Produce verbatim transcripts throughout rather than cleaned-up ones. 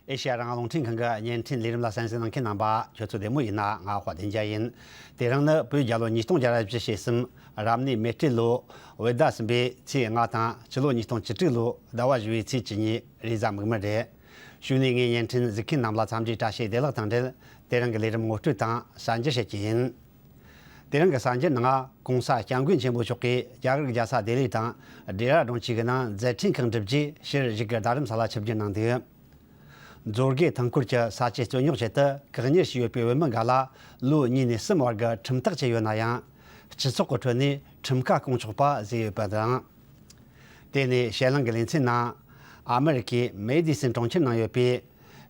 ཨེ་ཤ་ཡ་རང་དབང་རླུང་འཕྲིན་ཁང་གི་བརྙན་འཕྲིན་ལས་རིམ་ལ་གསན་གཟིགས་གནང་མཁན་རྣམ་པ་ཁྱོད་ཚོ་བདེ་མོ་ཡིན་ན། ང་དཔལ་ལྡན་རྒྱལ་ཡིན། དེ་རིང་ནི་བོད་རྒྱལ་ལོ་ཉིས་སྟོང་བརྒྱ་ར་བཞི་ཞེ་གསུམ་རབ་གནས་མེ་སྤྲེལ་ལོ་བོད་ཟླ་གསུམ་པའི་ཚེས་ལྔ་དང་། ཕྱི་ལོ་ཉིས་སྟོང་བཅུ་དྲུག་ལོ་ཟླ་བ་བཞི་བའི་ཚེས་བཅུ་གཉིས། རེས་གཟའ་མིག་དམར་རེད། གཞུག་ནས་ངས་བརྙན་འཕྲིན་གཟིགས་མཁན་རྣམས་ལ་འཚམས་འདྲིའི་བཀྲ་ཤིས་བདེ་ལེགས་དང་འབྲེལ། དེ་རིང་གི་ལས་རིམ་ངོ་སྤྲོད་དང་གསར་འགྱུར་བཤད་ཀྱི་ཡིན། དེ་རིང་གི་གསར་འགྱུར་ནང་། གོང་ས་སྐྱབས་མགོན་ཆེན་པོ་མཆོག་གིས་རྒྱ་གར་རྒྱལ་ས་ལྡི་ལི་དང་ཌེ་ར་ཌུན་བཅས་ཀྱི་ནང་མཛད་འཕྲིན་ཁག་འགྲུབ་རྗེས་ཕྱིར་བཞུགས་སྒར་རྡ་རམ་ས་ལ་ཆིབས་བསྒྱུར་གནང་འདུག། མཛོད་དགེ་ཐང་སྐོར་གྱི་ས་ཆའི་རྩོད་རྙོག་ཆེད་དུ་བཀག་ཉར་བྱས་ཡོད་པའི་བོད་མི་འགའ་ལ་ལོ་གཉིས་ནས་གསུམ་བར་གྱི་ཁྲིམས་ཐག་བཅད་ཡོད་ན་ཡང་། སྤྱི་ཚོགས་ཀྱི་ཁྲོད་ནས་ཁྲིམས་ཁ་སྐོང་ཆོག་པ་བཟོས་ཡོད་པ་དང་། དེ་ནས་ཞལ་ལུང་གི་ལེ་ཚན་ནང་། ཨ་མེ་རི་ཁའི་མེ་ཌི་སན་གྲོང་ཁྱེར་ནང་ཡོད་པའི་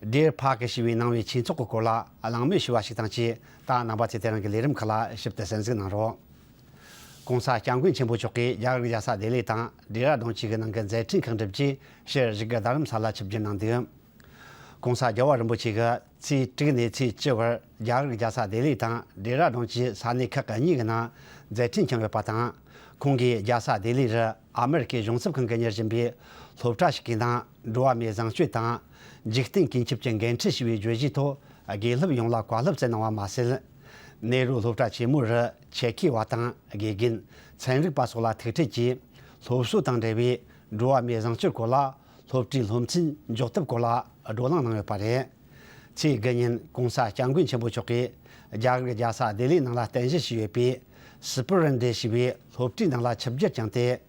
ཌི་ཡར་པཱར་ཀི་ཞེས་པའི་ནང་པའི་ཆོས་ཚོགས་ཀྱི་སྐོར་ལ་གླེང་མོལ་ཞུས་པ་ཞིག་དང་བཅས། ད་རྣམ་པ་ཚོས་དེ་རིང་གི་ལས་རིམ་ཁག་ལ་ཞིབ་ཏུ་གསན་གཟིགས་གནང་རོགས། གོང་ས་སྐྱབས་མགོན་ཆེན་པོ་མཆོག་གིས་རྒྱ་གར་རྒྱལ་ས་ལྡི་ལི་དང་ཌེ་ར་ཌུན་བཅས་ཀྱི་ནང་གི་མཛད་འཕྲིན་ཁག་འགྲུབ་རྗེས་ཕྱིར་བཞུགས་སྒར་རྡ་རམ་ས་ལ་ཆིབས་བསྒྱུར་གནང་འདུག། གོང་ས་རྒྱལ་བ་རིན་པོ་ཆེ་གིས་ཚེས་དྲུག་ནས་ཚེས་བཅུ་བར་རྒྱ་གར་རྒྱལ་ས་ལྡི་ལི་དང་ཌེ་ར་ཌུན་གྱི་ས་གནས་ཁག་གཉིས་ཀྱི་ནང་མཛད་འཕྲིན་བསྐྱངས་ཡོད་པ་དང་། ཁོང་གིས་རྒྱལ་ས་ལྡི་ལི་རུ་ཨ་མེ་རི་ཁའི་གཞུང་ཚབ་ཁང་གིས་གཉེར་བཞིན་པའི་སློབ་གྲྭ་ཞིག་གི་ནང་འགྲོ་བ་མིའི་བཟང་སྤྱོད་དང་འཇིག་རྟེན་སྐྱིན་ཁྱབ་ཀྱི་འགན་འཁྲི་ཞེས་པའི་བརྗོད་གཞིའི་ཐོག་དགེ་སློབ་ཡོངས་ལ་བཀའ་སློབ་སྩལ་གནང་བ་མ་ཟད། ནེ་རུ་སློབ་གྲྭ་ཆེན་མོ་རུ་ཆེད་མཁས་པ་དང་དགེ་རྒན། ཚན་རིག་པ་སོགས་ལ་ཐུག་འཕྲད་ཀྱིས་སློབ་གསོ་དང་འབྲེལ་བའི་འགྲོ་བ་མིའི་བཟང་སྤྱོད་སྐོར་ལ་སློབ་གྲྭའི་སློབ་ཚན་འཇོག་ཐབས་སྐོར་ལ་བགྲོ་གླེང་གནང་ཡོད་པ་རེད། ཚེས་དགུ་ཉིན་གོང་ས་སྐྱབས་མགོན་ཆེན་པོ་མཆོག་གིས་རྒྱ་གར་རྒྱལ་ས་ལྡི་ལིའི་ནང་ལ་རྟེན་གཞི་བྱས་ཡོད་པའི་སི་པུ་རན་དེ་ཞེས་པའི་སློབ་གྲྭའི་ནང་ལ་ཆིབས་བསྒྱུར་བསྐྱངས་ཏེ།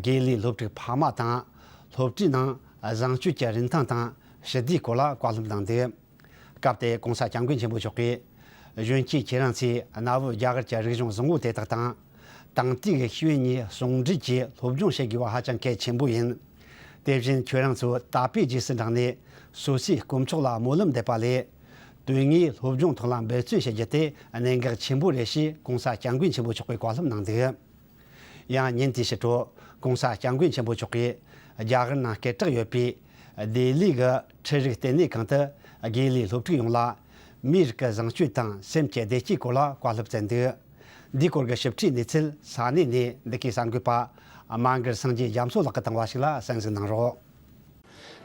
དགེ་ལས་སློབ་ཕྲུག་ཕ་མ་དང་། སློབ་གྲྭའི་ནང་བཟང་སྤྱོད་ཀྱི་རིན་ཐང་དང་ཞི་བདེའི་སྐོར་ལ་བཀའ་སློབ་གནང་འདུག། སྐབས་དེར་གོང་ས་སྐྱབས་མགོན་ཆེན་པོ་མཆོག་གིས། གཞོན་སྐྱེས་ཁྱེད་རང་ཚོས་གནའ་བོའི་རྒྱ་གར་གྱི་རིག་གཞུང་བཟང་བོ་དེ་དག་དང་། དེང་དུས་ཀྱི་ཤེས་ཡོན་གཉིས་ཟུང་འབྲེལ་གྱིས་སློབ་སྦྱོང་བྱེད་དགོས་པ་ཧ་ཅང་གལ་ཆེན་པོ་ཡིན། དེ་བཞིན་ཁྱོད་རང་ཚོ་ད་ལྟའི་རྗེས་སུ་འབྲངས་ནས་སོ་སོའི་དཀོན་མཆོག་ལ་སྨོན་ལམ་འདེབས་པ་ལས། དོན་དངོས་སློབ་སྦྱོང་ཐོག་ལ་འབད་བརྩོན་བྱེད་རྒྱུ་དེ་གནད་འགག་ཆེན་པོ་རེད་ཞེས་གོང་ས་སྐྱབས་མགོན་ཆེན་པོ་མཆོག་གིས་བཀའ་སློབ་གནང་འདུག། ཡང་ཉིན་དེའི་ཕྱི་དྲོ། གོང་ས་སྐྱབས་མགོན་ཆེན་པོ་མཆོག་གིས་རྒྱ་གར་ནང་སྐད་གྲགས་ཡོད་པའི་ལྡི་ལི་གི་ཁྲིད་རིག་ལྟེ་གནས་ཁང་དུ་དགེ་ལས་སློབ་ཕྲུག་ཡོངས་ལ་མིའི་རིགས་ཀྱི་བཟང་སྤྱོད་དང་སེམས་ཀྱི་བདེ་སྐྱིད་སྐོར་ལ་བཀའ་སློབ་སྩལ་འདུག། འདིའི་སྐོར་གྱི་ཞིབ་ཕྲའི་གནས་ཚུལ་ས་གནས་ནས་འདི་གའི་གསར་འགོད་པ་མ་མགར་སངས་རྒྱས་རྒྱ་མཚོ་ལགས་ཀྱིས་བཏང་བ་ཞིག་ལ་གསན་གཟིགས་གནང་རོགས།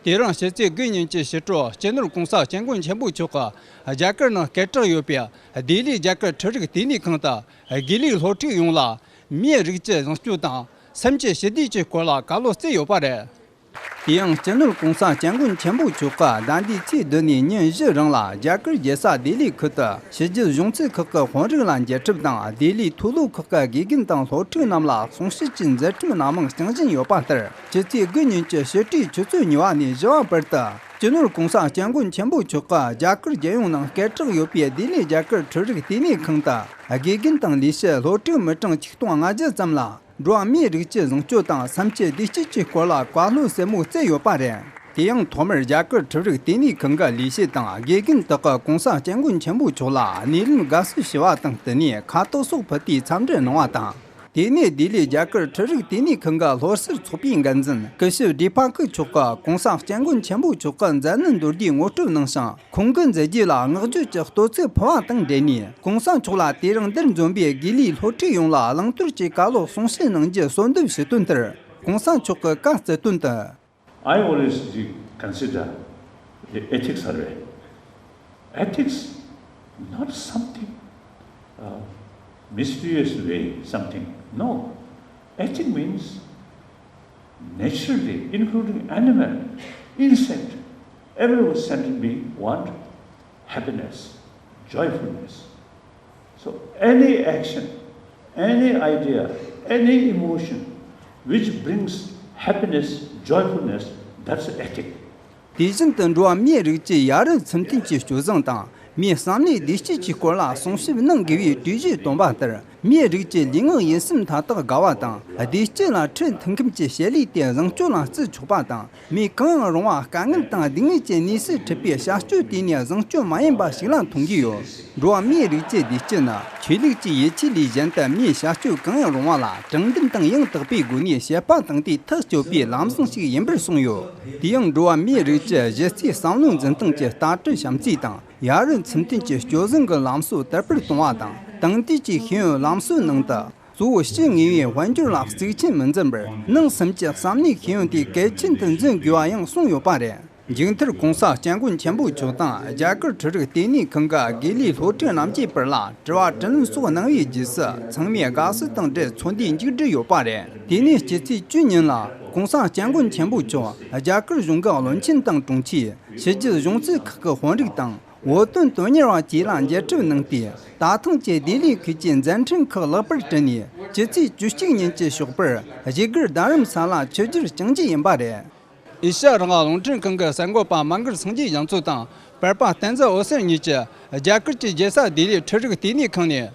དེ་རིང་ཕྱི་ཚེས་དགུ་ཉིན་གྱི་ཕྱི་དྲོ་སྤྱི་ནོར་གོང་ས་སྐྱབས་མགོན་ཆེན་པོ་མཆོག་གིས་རྒྱ་གར་ནང་སྐད་གྲགས་ཡོད་པའི་ལྡི་ལིའི་རྒྱ་གར་ཁྲིད་རིག་ལྟེ་གནས་ཁང་དུ་དགེ་ལས་སློབ་ཕྲུག་ཡོངས་ལ་མིའི་རིགས་ཀྱི་བཟང་སྤྱོད་དང་སེམས་ཀྱི་ཞི་བདེ་བཅས་སྐོར་ལ་བཀའ་སློབ་སྩལ་ཡོད་པ་རེད། དེ་ཡང་སྤྱི་ནོར་གོང་ས་སྐྱབས་མགོན་ཆེན་པོ་མཆོག་གིས་ཟླ་འདིའི་ཚེས་བདུན་ནས་ཉིན་བཞི་རིང་ལ་རྒྱ་གར་རྒྱལ་ས་ལྡི་ལི་ཁུལ་དུ་ཕྱི་རྒྱལ་གཞུང་ཚབ་ཁག་གི་དཔོན་རིགས་ལ་མཇལ་འཕྲད་དང་། ལྡི་ལིའི་མཐོ་སློབ་ཁག་གི་དགེ་རྒན་དང་སློབ་ཕྲུག་རྣམས་ལ་གསུང་བཤད་ཀྱི་མཛད་སྒྲིག་སྣ་མང་སྐྱོང་བཞིན་ཡོད་པ་ལྟར། ཕྱི་ཚེས་དགུ་ཉིན་གྱི་ཕྱི་དྲོའི་ཆུ་ཚོད་གཉིས་པ་ནས་བཞི་པ་བར་དུ། སྤྱི་ནོར་གོང་ས་སྐྱབས་མགོན་ཆེན་པོ་མཆོག་གིས་རྒྱ་གར་རྒྱལ་ཡོངས་ནང་སྐད་གྲགས་ཡོད་པའི་ལྡི་ལི་རྒྱ་གར་ཁྲིད་རིག་ལྟེ་གནས་ཁང་དུ་དགེ་རྒན་དང་ལས་བྱེད་སློབ་ཕྲུག་མི་གྲངས་ཆིག་སྟོང་ལྔ་བརྒྱ་ཙམ་ལ་འགྲོ་བ་མིའི་རིགས་ཀྱི་བཟང་སྤྱོད་དང་སེམས་ཀྱི་བདེ་སྐྱིད་ཀྱི་སྐོར་ལ་བཀའ་སློབ་གསལ་མོ་སྩལ་ཡོད་པ་རེད། དེ་ཡང་ཐོག་མར་རྒྱ་གར་ཁྲིད་རིག་ལྟེ་གནས་ཁང་གི་ལས་བྱེད་དང་དགེ་རྒན་དག་གིས་གོང་ས་སྐྱབས་མགོན་ཆེན་པོ་མཆོག་ལ་སྣེ་ལེན་དགའ་བསུ་ཞུ་བ་དང་བསྟུན་ནས་ཁ་དོག་སོགས་ཕུལ་ཏེ་འཚམས་འདྲི་གནང་བ་དང་། དེ་ནས་ལྡི་ལི་རྒྱ་གར་ཁྲིད་རིག་ལྟེ་གནས་ཁང་གི་སློབ་གསར་ཚོགས་པའི་འགན་འཛིན་སྐུ་ཞབས་ཌི་པ་ཀི་མཆོག་གིས་གོང་ས་སྐྱབས་མགོན་ཆེན་པོ་མཆོག་གི་མཛད་གནད་མདོར་བསྡུས་ངོ་སྤྲོད་གནང་ཞིང་། ཁོང་གི་མཛད་རྗེས་ལ་བསྔགས་བརྗོད་ཀྱི་བསྟོད་ཚིག་ཕུལ་བ་དང་འབྲེལ་ནས། གོང་ས་མཆོག་ལ་དེ་རིང་འདིར་འཛོམས་པའི་དགེ་ལས་སློབ་ཕྲུག་ཡོངས་ལ་བླང་དོར་གྱི་བཀའ་སློབ་གསུང་བཤད་གནང་རྒྱུ་གསོལ་འདེབས་ཞུས་དོན་ལྟར། གོང་ས་མཆོག་གིས་བཀའ་སྩལ་དོན་དུ། I always re- consider the ethics survey. Ethics, not something uh, mysterious way, something. No. Ethic means naturally, including animal, insect, every sentient being want happiness, joyfulness. So any action, any idea, any emotion which brings happiness, joyfulness, that's ethic. དེ་བཞིན་དུ་འགྲོ་བ་མིའི་རིགས་ཀྱི་ཡ་རབས་ཚུལ་མཐུན་གྱི་སྤྱོད་བཟང་དང་མིའི་བསམ་བློའི་བདེ་སྐྱིད་ཀྱི་སྐོར་ལ་གསུང་ཞིབ་གནང་དགོས་པའི་གྲོས་གཞི་བཏོན་པ་ལྟར། མིའི་རིགས་ཀྱི་ལུས་ངག་ཡིད་གསུམ་མཐའ་དག་དགའ་བ་དང་བདེ་སྐྱིད་ལ་ཁྲིད་ཐུབ་མཁན་གྱི་བྱེད་ལས་དེ་བཟང་སྤྱོད་ལ་བརྩི་ཆོག་པ་དང་། མི་གང་ཡང་རུང་བ་དཀའ་ངལ་དང་སྡུག་བསྔལ་གྱི་གནས་སུ་ཁྲིད་པའི་བྱ་སྤྱོད་དེ་ནི་བཟང་སྤྱོད་མ་ཡིན་པ་ཞིག་ལ་མཐོང་གི་ཡོད། འགྲོ་བ་མིའི་རིགས་ཀྱི་བདེ་སྐྱིད་ནི་ཆོས་ལུགས་ཀྱི་ཡིད་ཆེས་ལས་གཞན་དུ་མིའི་བྱ་སྤྱོད་གང་ཡང་རུང་བ་ལ་དྲང་བདེན་དང་ཡང་དག་པའི་སྒོ་ནས་དཔྱད་པ་བཏང་སྟེ་ཐག་གཅོད་པའི་ལམ་བཟང་ཞིག་ཡིན་པར་གསུངས་ཡོད། དེ་ཡང་འགྲོ་བ་མིའི་རིགས་ཀྱི་གཞི་རྩའི་བསམ་བློ་འཛིན་སྟངས་ཀྱི་ལྟ་གྲུབ་བྱམས་བརྩེ་དང་། ཡ་རབས་ཚུལ་མཐུན་གྱི་སྤྱོད་བཟང་གི་ལམ་སྲོལ་དར་སྤེལ་གཏོང་བ་དང་། དེང་དུས་ཀྱི་ཤེས་ཡོན་ལམ་སྲོལ་ནང་དུ་གཙོ་བོ་ཕྱི་དངོས་པོའི་དཔལ་འབྱོར་ལ་གཙིགས་ཆེན་མི་འཛིན་པར། ནང་སེམས་ཀྱི་བསམ་གནས་ཤེས་ཡོན་དེ་གལ་ཆེན་དུ་འཛིན་དགོས་པ་ཡང་གསུངས་ཡོད་པ་རེད། མཇུག་མཐར་གོང་ས་སྐྱབས་མགོན་ཆེན་པོ་མཆོག་དང་རྒྱ་གར་འབྲུག་ལྟེ་གནས་ཁང་གི་དགེ་ལས་སློབ་ཕྲུག་རྣམས་ཀྱིས་པར་ལ་དྲི་བ་དྲིས་ལན་སོགས་གནང་བའི་རྗེས་སུ་ཚང་མས་དགའ་བསུ་དང་འབྲེལ་ཚོགས་འདུའི་མཇུག་སྒྲིལ་ཡོད་པ་རེད། དེ་ནས་སྤྱི་ཚེས་བཅུ་ཉིན་ལ་གོང་ས་སྐྱབས་མགོན་ཆེན་པོ་མཆོག་རྒྱ་གར་གཞུང་གི་བློན་ཆེན་དང་དྲུང་ཆེ། ཕྱི་རྒྱལ་གཞུང་ཚབ་ཁག་གི་དཔོན་རིགས་དང་བོད་དོན་དོན་གཉེར་བ་བཅས་ལ་མཇལ་འཕྲད་གནང་སྟེ། ད་ཐེངས་ཀྱི་ལྡི་ལི་ཁུལ་གྱི་མཛད་འཕྲིན་ཁག་ལེགས་པར་གྲུབ་ནས་སྤྱི་ཚེས་བཅུ་གཅིག་ཉིན་གྱི་ཞོགས་པར་བཞུགས་སྒར་རྡ་རམ་ས་ལ་ཆིབས་བསྒྱུར་བསྐྱངས་རྒྱུ་ཡིན་པ་རེད། ཨེ་ཤ་ཡ་རང་དབང་རླུང་འཕྲིན་ཁང་གི་གསར་འགོད་པ་མ་མགར་སངས་རྒྱས་རྒྱ་མཚོ་དང་པར་པ་བསྟན་འཛིན་འོད་ཟེར་གཉིས་ཀྱིས་རྒྱ་གར་གྱི་རྒྱལ་ས་ལྡི་ལིའི་འབྲུག་ལྟེ་གནས་ཁང་ནས།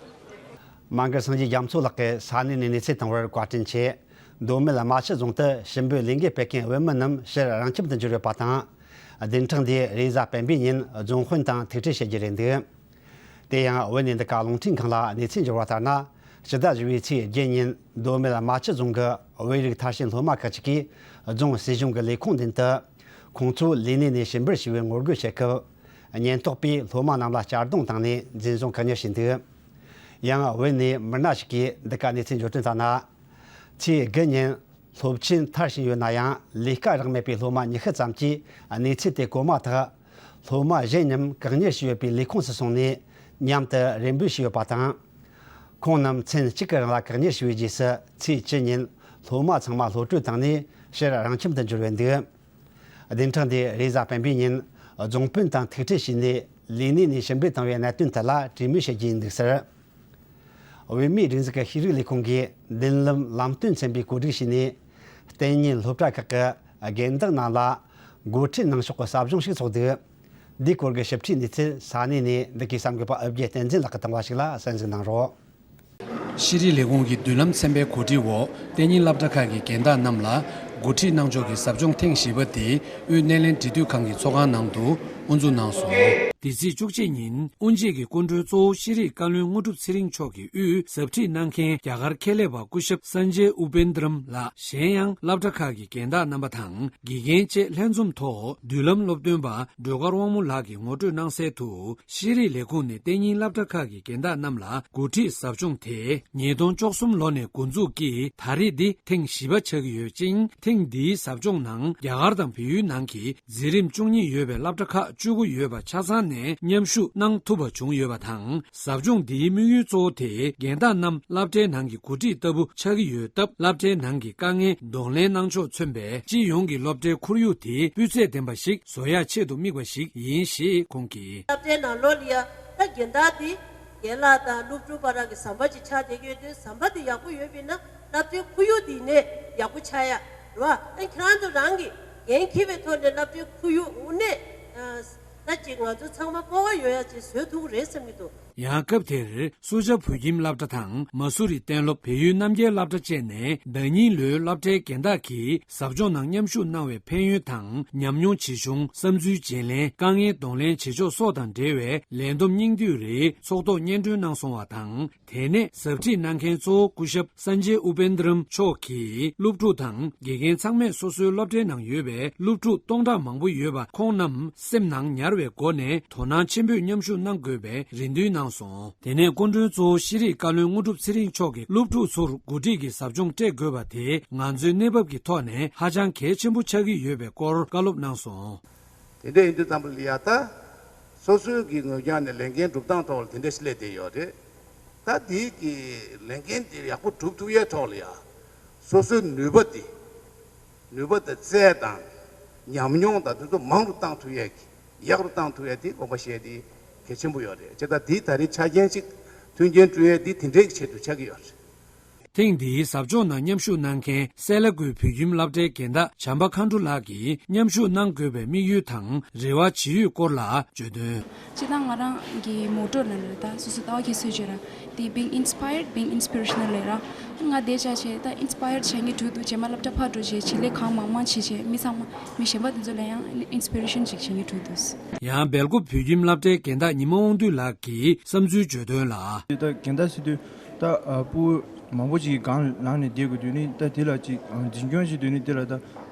མ་མགར་སངས་རྒྱས་རྒྱ་མཚོ་ལགས་ཀྱིས་ས་གནས་ནས་གནས་ཚུལ་བཏང་བར་བཀའ་དྲིན་ཆེ། མདོ་སྨད་རྨ་ཆུ་རྫོང་དུ་ཞིང་པའི་ལས་འགུལ་སྤེལ་མཁན་བོད་མི་རྣམས་ཕྱིར་རང་ཁྱིམ་དུ་འབྱོར་ཡོད་པ་དང་། བདུན་ཕྲག་འདིའི་རེས་གཟའ་སྤེན་པའི་ཉིན་རྫོང་དཔོན་དང་ཐུག་འཕྲད་བྱེད་རྒྱུ་རེད་འདུག་དེ་ཡང་བོད་ནས་འདི་ག་རླུང་འཕྲིན་ཁང་ལ་གནས་ཚུལ་འབྱོར་བ་ལྟར་ན། ཕྱི་ཟླ་བཞི་པའི་ཚེས་བརྒྱད་ཉིན་མདོ་སྨད་རྨ་ཆུ་རྫོང་གི་བོད་རིགས་མཐར་ཕྱིན་སློབ་མ་ཁག་ཅིག་གིས་རྫོང་སྲིད་གཞུང་གི་ལས་ཁུངས་མདུན་དུ། ཁོང་ཚོའི་ལས་གནས་ནས་ཕྱིར་འབུད་བྱས་པའི་ངོ་རྒོལ་བྱེད་སྐབས། ཉེན་རྟོག་པས་སློབ་མ་རྣམས་ལ་གཅར་རྡུང་བཏང་ནས་འཛིན་བཟུང་བཀག་ཉར་བྱས་འདུག་ཡང་བོད་ནས་མི་སྣ་ཞིག་གིས་འདི་ག་གནས་ཚུལ་འབྱོར་དོན་ལྟར་ན། ཚེས་དགུ་ཉིན་སློབ་ཆེན་མཐར་ཕྱིན་ཡོད་ན་ཡང་ལས་ཀ་རག་མེད་པའི་སློབ་མ་ཉི་ཤུ་ཙམ་གྱིས་གནས་ཚུལ་དེ་གོ་མ་ཐག་སློབ་མ་གཞན་རྣམས་བཀག་ཉར་བྱས་ཡོད་པའི་ལས་ཁུངས་སུ་སོང་ནས་མཉམ་དུ་རེ་འབོད་བྱས་ཡོད་པ་དང་། ཁོང་རྣམས་མཚན་གཅིག་གི་རིང་ལ་བཀག་ཉར་བྱས་པའི་རྗེས་སུ་ཚེས་བཅུ་ཉིན་སློབ་མ་ཚང་མ་གློད་བཀྲོལ་བཏང་ནས་ཕྱིར་རང་ཁྱིམ་དུ་འབྱོར་ཡོད་འདུག་བདུན་ཕྲག་འདིའི་རེས་གཟའ་སྤེན་པའི་ཉིན་རྫོང་དཔོན་དང་ཐུག་འཕྲད་བྱས་ནས་ལས་གནས་ནས་ཕྱིར་འབུད་བཏང་བའི་གནད་དོན་ཐད་ལ་གྲོས་མོལ་བྱེད་རྒྱུ་ཡིན་འདུག་ཟེར། བོད་མིའི་སྒྲིག་འཛུགས་ཀྱི་ཤེས་རིག་ལས་ཁུངས་ཀྱིས་མདུན་ལམ་ལམ་སྟོན་མཚན་པའི་གོ་སྒྲིག་བྱས་ནས་གཏན་ཉིན་སློབ་གྲྭ་ཁག་གི་རྒན་བདག་རྣམས་ལ་འགོ་ཁྲིད་གནང་ཕྱོགས་ཀྱི་ཟབ་སྦྱོང་ཞིག་ཚོགས་འདུག་འདིའི་སྐོར་གྱི་ཞིབ་ཕྲའི་གནས་ཚུལ་ས་གནས་ནས་འདི་གའི་གསར་འགོད་པ་ཨོ་རྒྱན་བསྟན་འཛིན་ལགས་ཀྱིས་བཏང་བ་ཞིག་ལ་གསན་གཟིགས་གནང་རོགས། ཤེས་རིག་ལས་ཁུངས་ཀྱི་མདུན་ལམ་ཚན་པའི་གོ་སྒྲིག་འོག་གཏན་ཉིན་སློབ་གྲྭ་ཁག་གི་རྒན་བདག་རྣམས་ལ་འགོ་ཁྲིད་གནང་ཕྱོགས་ཀྱི་ཟབ་སྦྱོང་ཐེངས་བཞི་པ་དེ་དབུས་སྣེ་ལེན་འབྲེལ་མཐུད་ཁང་གི་ཚོགས་ཁང་ནང་དུ་དབུ་འཛུགས་གནང་སོང་། འདི་ཚེས་བཅུ་གཅིག་ཉིན་དབུ་འབྱེད་ཀྱི་སྐུ་མགྲོན་གཙོ་བོ་ཤེས་རིག་བཀའ་བློན་དངོས་གྲུབ་ཚེ་རིང་མཆོག་གིས་དབུས་ཟབ་ཁྲིད་གནང་མཁན་རྒྱ་གར་ཁེ་ལས་པ་སྐུ་ཞབས་སན་ཇེ་ཨུ་པེན་དྲམ་ལགས། གཞན་ཡང་སློབ་གྲྭ་ཁག་གི་རྒན་བདག་རྣམ་པ་དང་དགེ་རྒན་བཅས་ལྷན་འཛོམས་ཐོག་མདུན་ལམ་སློབ་སྟོན་པ་སྒྲོལ་དཀར་དབང་མོ་ལགས་ཀྱིས་ངོ་སྤྲོད་གནང་གསལ་དུ། ཤེས་རིག་ལས་ཁུངས་ནས་གཏན་ཉིན་སློབ་གྲྭ་ཁག་གི་རྒན་བདག་རྣམས་ལ་འགོ་ཁྲིད་ཟབ་སྦྱོང་དེ་ཉིས་སྟོང་བཅུ་གསུམ་ལོ་ནས་འགོ་འཛུགས་ཀྱིས་ད་རེས་འདི་ཐེངས་བཞི་པ་ཆགས་ཀྱི་ཡོད་ཅིང་། ཐེངས་འདིའི་ཟབ་སྦྱོང་ནང་རྒྱ་གར་དང་བལ་ཡུལ་ནང་གི་འཛིན་རིམ་བཅུ་གཉིས་ཡོད་པའི་སློབ་གྲྭ་ཁག་བཅུ་དགུ་ཡོད་པ་ཆ་ཚང་ནས་མཉམ་ཞུགས་གནང་ཐུབ་པ་བྱུང་ཡོད་པ་དང་། ཟབ་སྦྱོང་འདིའི་དམིགས་ཡུལ་གཙོ་བོ་དེ་རྒན་བདག་རྣམས་སློབ་གྲྭའི་ནང་གི་འགོ་ཁྲིད་ལྟ་བུ་ཆགས་ཀྱི་ཡོད་སྟབས། སློབ་གྲྭའི་ནང་གི་དཀའ་ངལ་གདོང་ལེན་གནང་ཕྱོགས་མཚོན་པའི་སྤྱི་ཡོངས་ཀྱི་སློབ་གྲྭའི་ཁོར་ཡུག་དེ་སྤུས་ཚད་ལྡན་པ་ཞིག་བཟོ་ཡག་ཆེད་དུ་དམིགས་པ་ཞིག་ཡིན་ཞེས་ཁོང་གིས། སློབ་གྲྭའི་ནང་ལོགས་ལ་ཡ་ད་རྒན་བདག་དེ་རྒན་ལགས་དང་སློབ་ཕྲུག་བར་གྱི་ཟམ་པ་ཅིག་ཆགས་བསྡད་ཀྱི་ཡོད་དུས། ཟམ་པ་དེ་ཡག་པོ་ཡོད་པས་ན་སློབ་གྲྭའི་ཁོར་ཡུག་དེ་ནས་ཡག་པོ་ཆགས་ཡ་རེད་བ། ཨ་ཁྱེད་རང་ཚོ་རང་གིས་འགན་འཁྱེར་བའི་ཐོག་ནས་སློབ་གྲྭའི་ཁོར་ཡུག་དངོས་གནས་ད་ཅིག་ང་ཚོ་ཚང་མ་སྤོབས་པ་ཡོད་ཡ་ཅིག་བཟོ་ཐུབ་ཀྱི་རེད་བསམ་གྱི་འདུག་ཡང་སྐབས་དེར་སུ་ཇཱ་བོད་ཁྱིམ་སློབ་གྲྭ་དང་མ་སུ་རི་གཏན་སློབ་བལ་ཡུལ་རྣམ་རྒྱལ་སློབ་གྲྭ་བཅས་ནས་ཟླ་ཉིན་ལོའི་སློབ་གྲྭའི་རྒན་བདག་གིས་ཟབ་སྦྱོང་ནང་མཉམ་ཞུགས་གནང་བའི་ཕན་ཡོན་དང་ཉམས་མྱོང་ཇི་བྱུང་། བསམ་ཚུལ་བརྗེ་ལེན། དཀའ་ངལ་གདོང་ལེན་བྱེད་ཕྱོགས་སོགས་དང་འབྲེལ་བའི་ལས་བསྡོམས་སྙིང་བསྡུས་རེ་ཚོགས་ཐོག་སྙན་སྒྲོན་གནང་སོང་བ་དང་། དེ་ནས་ཟབ་ཁྲིད་གནང་མཁན་གཙོ་བོ་སྐུ་ཞབས་སན་ཇེ་ཨུ་པེན་དྲམ་མཆོག་གིས་སློབ་ཕྲུག་དང་དགེ་རྒན་ཚང་མས་སོ་སོའི་སློབ་གྲྭའི་ནང་ཡོད་པའི་སློབ་ཕྲུག་སྟོང་ཕྲག་མང་པོ་ཡོད་པ་ཁོང་རྣམས་སེམས་ནང་ཉར་བའི་སྒོ་ནས་དོ་སྣང་ཆེན་པོས་མཉམ་ཞུགས་གནང་དགོས་པའི་རེ་འདུན་གནང་སོང་། དེ་ནས་སྐུ་མགྲོན་གཙོ་བོ་ཤེས་རིག་བཀའ་བློན་དངོས་གྲུབ་ཚེ་རིང་མཆོག་གིས་སློབ་ཕྲུག་ཚོར་འགོ་ཁྲིད་ཀྱི་ཟབ་སྦྱོང་སྤྲད་དགོས་པ་དེ་ང་ཚོའི་གནས་བབ་ཀྱི་ཐོག་ནས་ཧ་ཅང་གལ་ཆེན་པོ་ཆགས་ཀྱི་ཡོད་པའི་སྐོར་བཀའ་སློབ་གནང་སོང་། དེ་འདྲ་ཡིན་དུས་ཙམ་པ་ལ་ཡ་ད་སོ་སོའི་གི་ངོས་རྒྱང་ནས་ལས་འགན་སྒྲུབ་སྟངས་ཐོག་ལ་དེ་འདྲ་ཞིག་སླེབས་བསྡད་ཡོད་རེད། ད་དེའི་གི་ལས་འགན་དེ་ཡག་པོ་སྒྲུབ་ཐུབ་ཡའི་ཐོག་ལ་ཡ་སོ་སོའི་ནུས་པ་དེ་ནུས་པ་དང་རྩལ་དང་ཉམས་མྱོང་དང་དེ་ཚོ་མང་རུ་བཏང་ཐུབ་ཡས་ཀྱི་ཡག་རུ་བཏང་ཐུབ་ཡས་དེ་དགོངས་པ་བཞེས་དེ་གལ་ཆེན་པོ་ཡོད་རེད། བྱས་ཙང་དེ་ད་རེས་ཆ་རྐྱེན་ཅིག་མཐུན་རྐྱེན་བསྐྲུན་ཡས་དེ་དེ་འདྲའི་ཆེད་དུ་ཆགས་ཀྱི་ཡོད་རེད། ཐེངས་འདིའི་ཟབ་སྦྱོང་ནང་མཉམ་ཞུགས་གནང་མཁན་སེ་ལ་ཀུའི་བོད་ཁྱིམ་སློབ་གྲྭའི་རྒན་བདག་བྱམས་པ་མཁའ་འགྲོ་ལགས་ཀྱིས་མཉམ་ཞུགས་གནང་དགོས་པའི་དམིགས་ཡུལ་དང་རེ་བ་ཇི་ཡོད་སྐོར་ལ་བརྗོད་དོན། སྤྱིར་བཏང་ང་རང་གི་མོ་ཊོ་ལབ་ན་རེད། ད་སོ་སོ་ལྟ་བ་ཁྱེད་ཚོས་བརྗོད་ར་དེ་being inspired, being inspirational ལབ་ར། ང་དེ་ཆ་བྱས་ད་inspired བྱེད་མཁན་འགྲོ་འདུག་རྗེས་མ་སློབ་གྲྭ་ཕར་འགྲོ་བྱས་བྱེད་ལས་གང་མང་མང་བྱེད་བྱས་མི་ཚང་མ་མི་གཞན་པ་དེ་ཚོ་ལ་ཡང་inspiration ཅིག་བྱེད་མཁན་འགྲོ་འདུག་ཡང་སྦེལ་ཀོབ་བོད་ཁྱིམ་སློབ་གྲྭའི་རྒན་བདག་ཉི་མ་དབང་འདུས་ལགས་ཀྱིས་བསམ་ཚུལ་བརྗོད་དོན་ལ། ད་རྒན་བདག་ཟེར་དུས་ད་ཕྲུ་གུ་མང་པོ་ཅིག་གི་སྒང་ལངས་ནས་བསྡད་དགོས་དུས་ནི་ད་དེ་ལ་ཅིག་འཛིན་སྐྱོང་བྱེད་དུས་ནི་དེ་ལ་ད་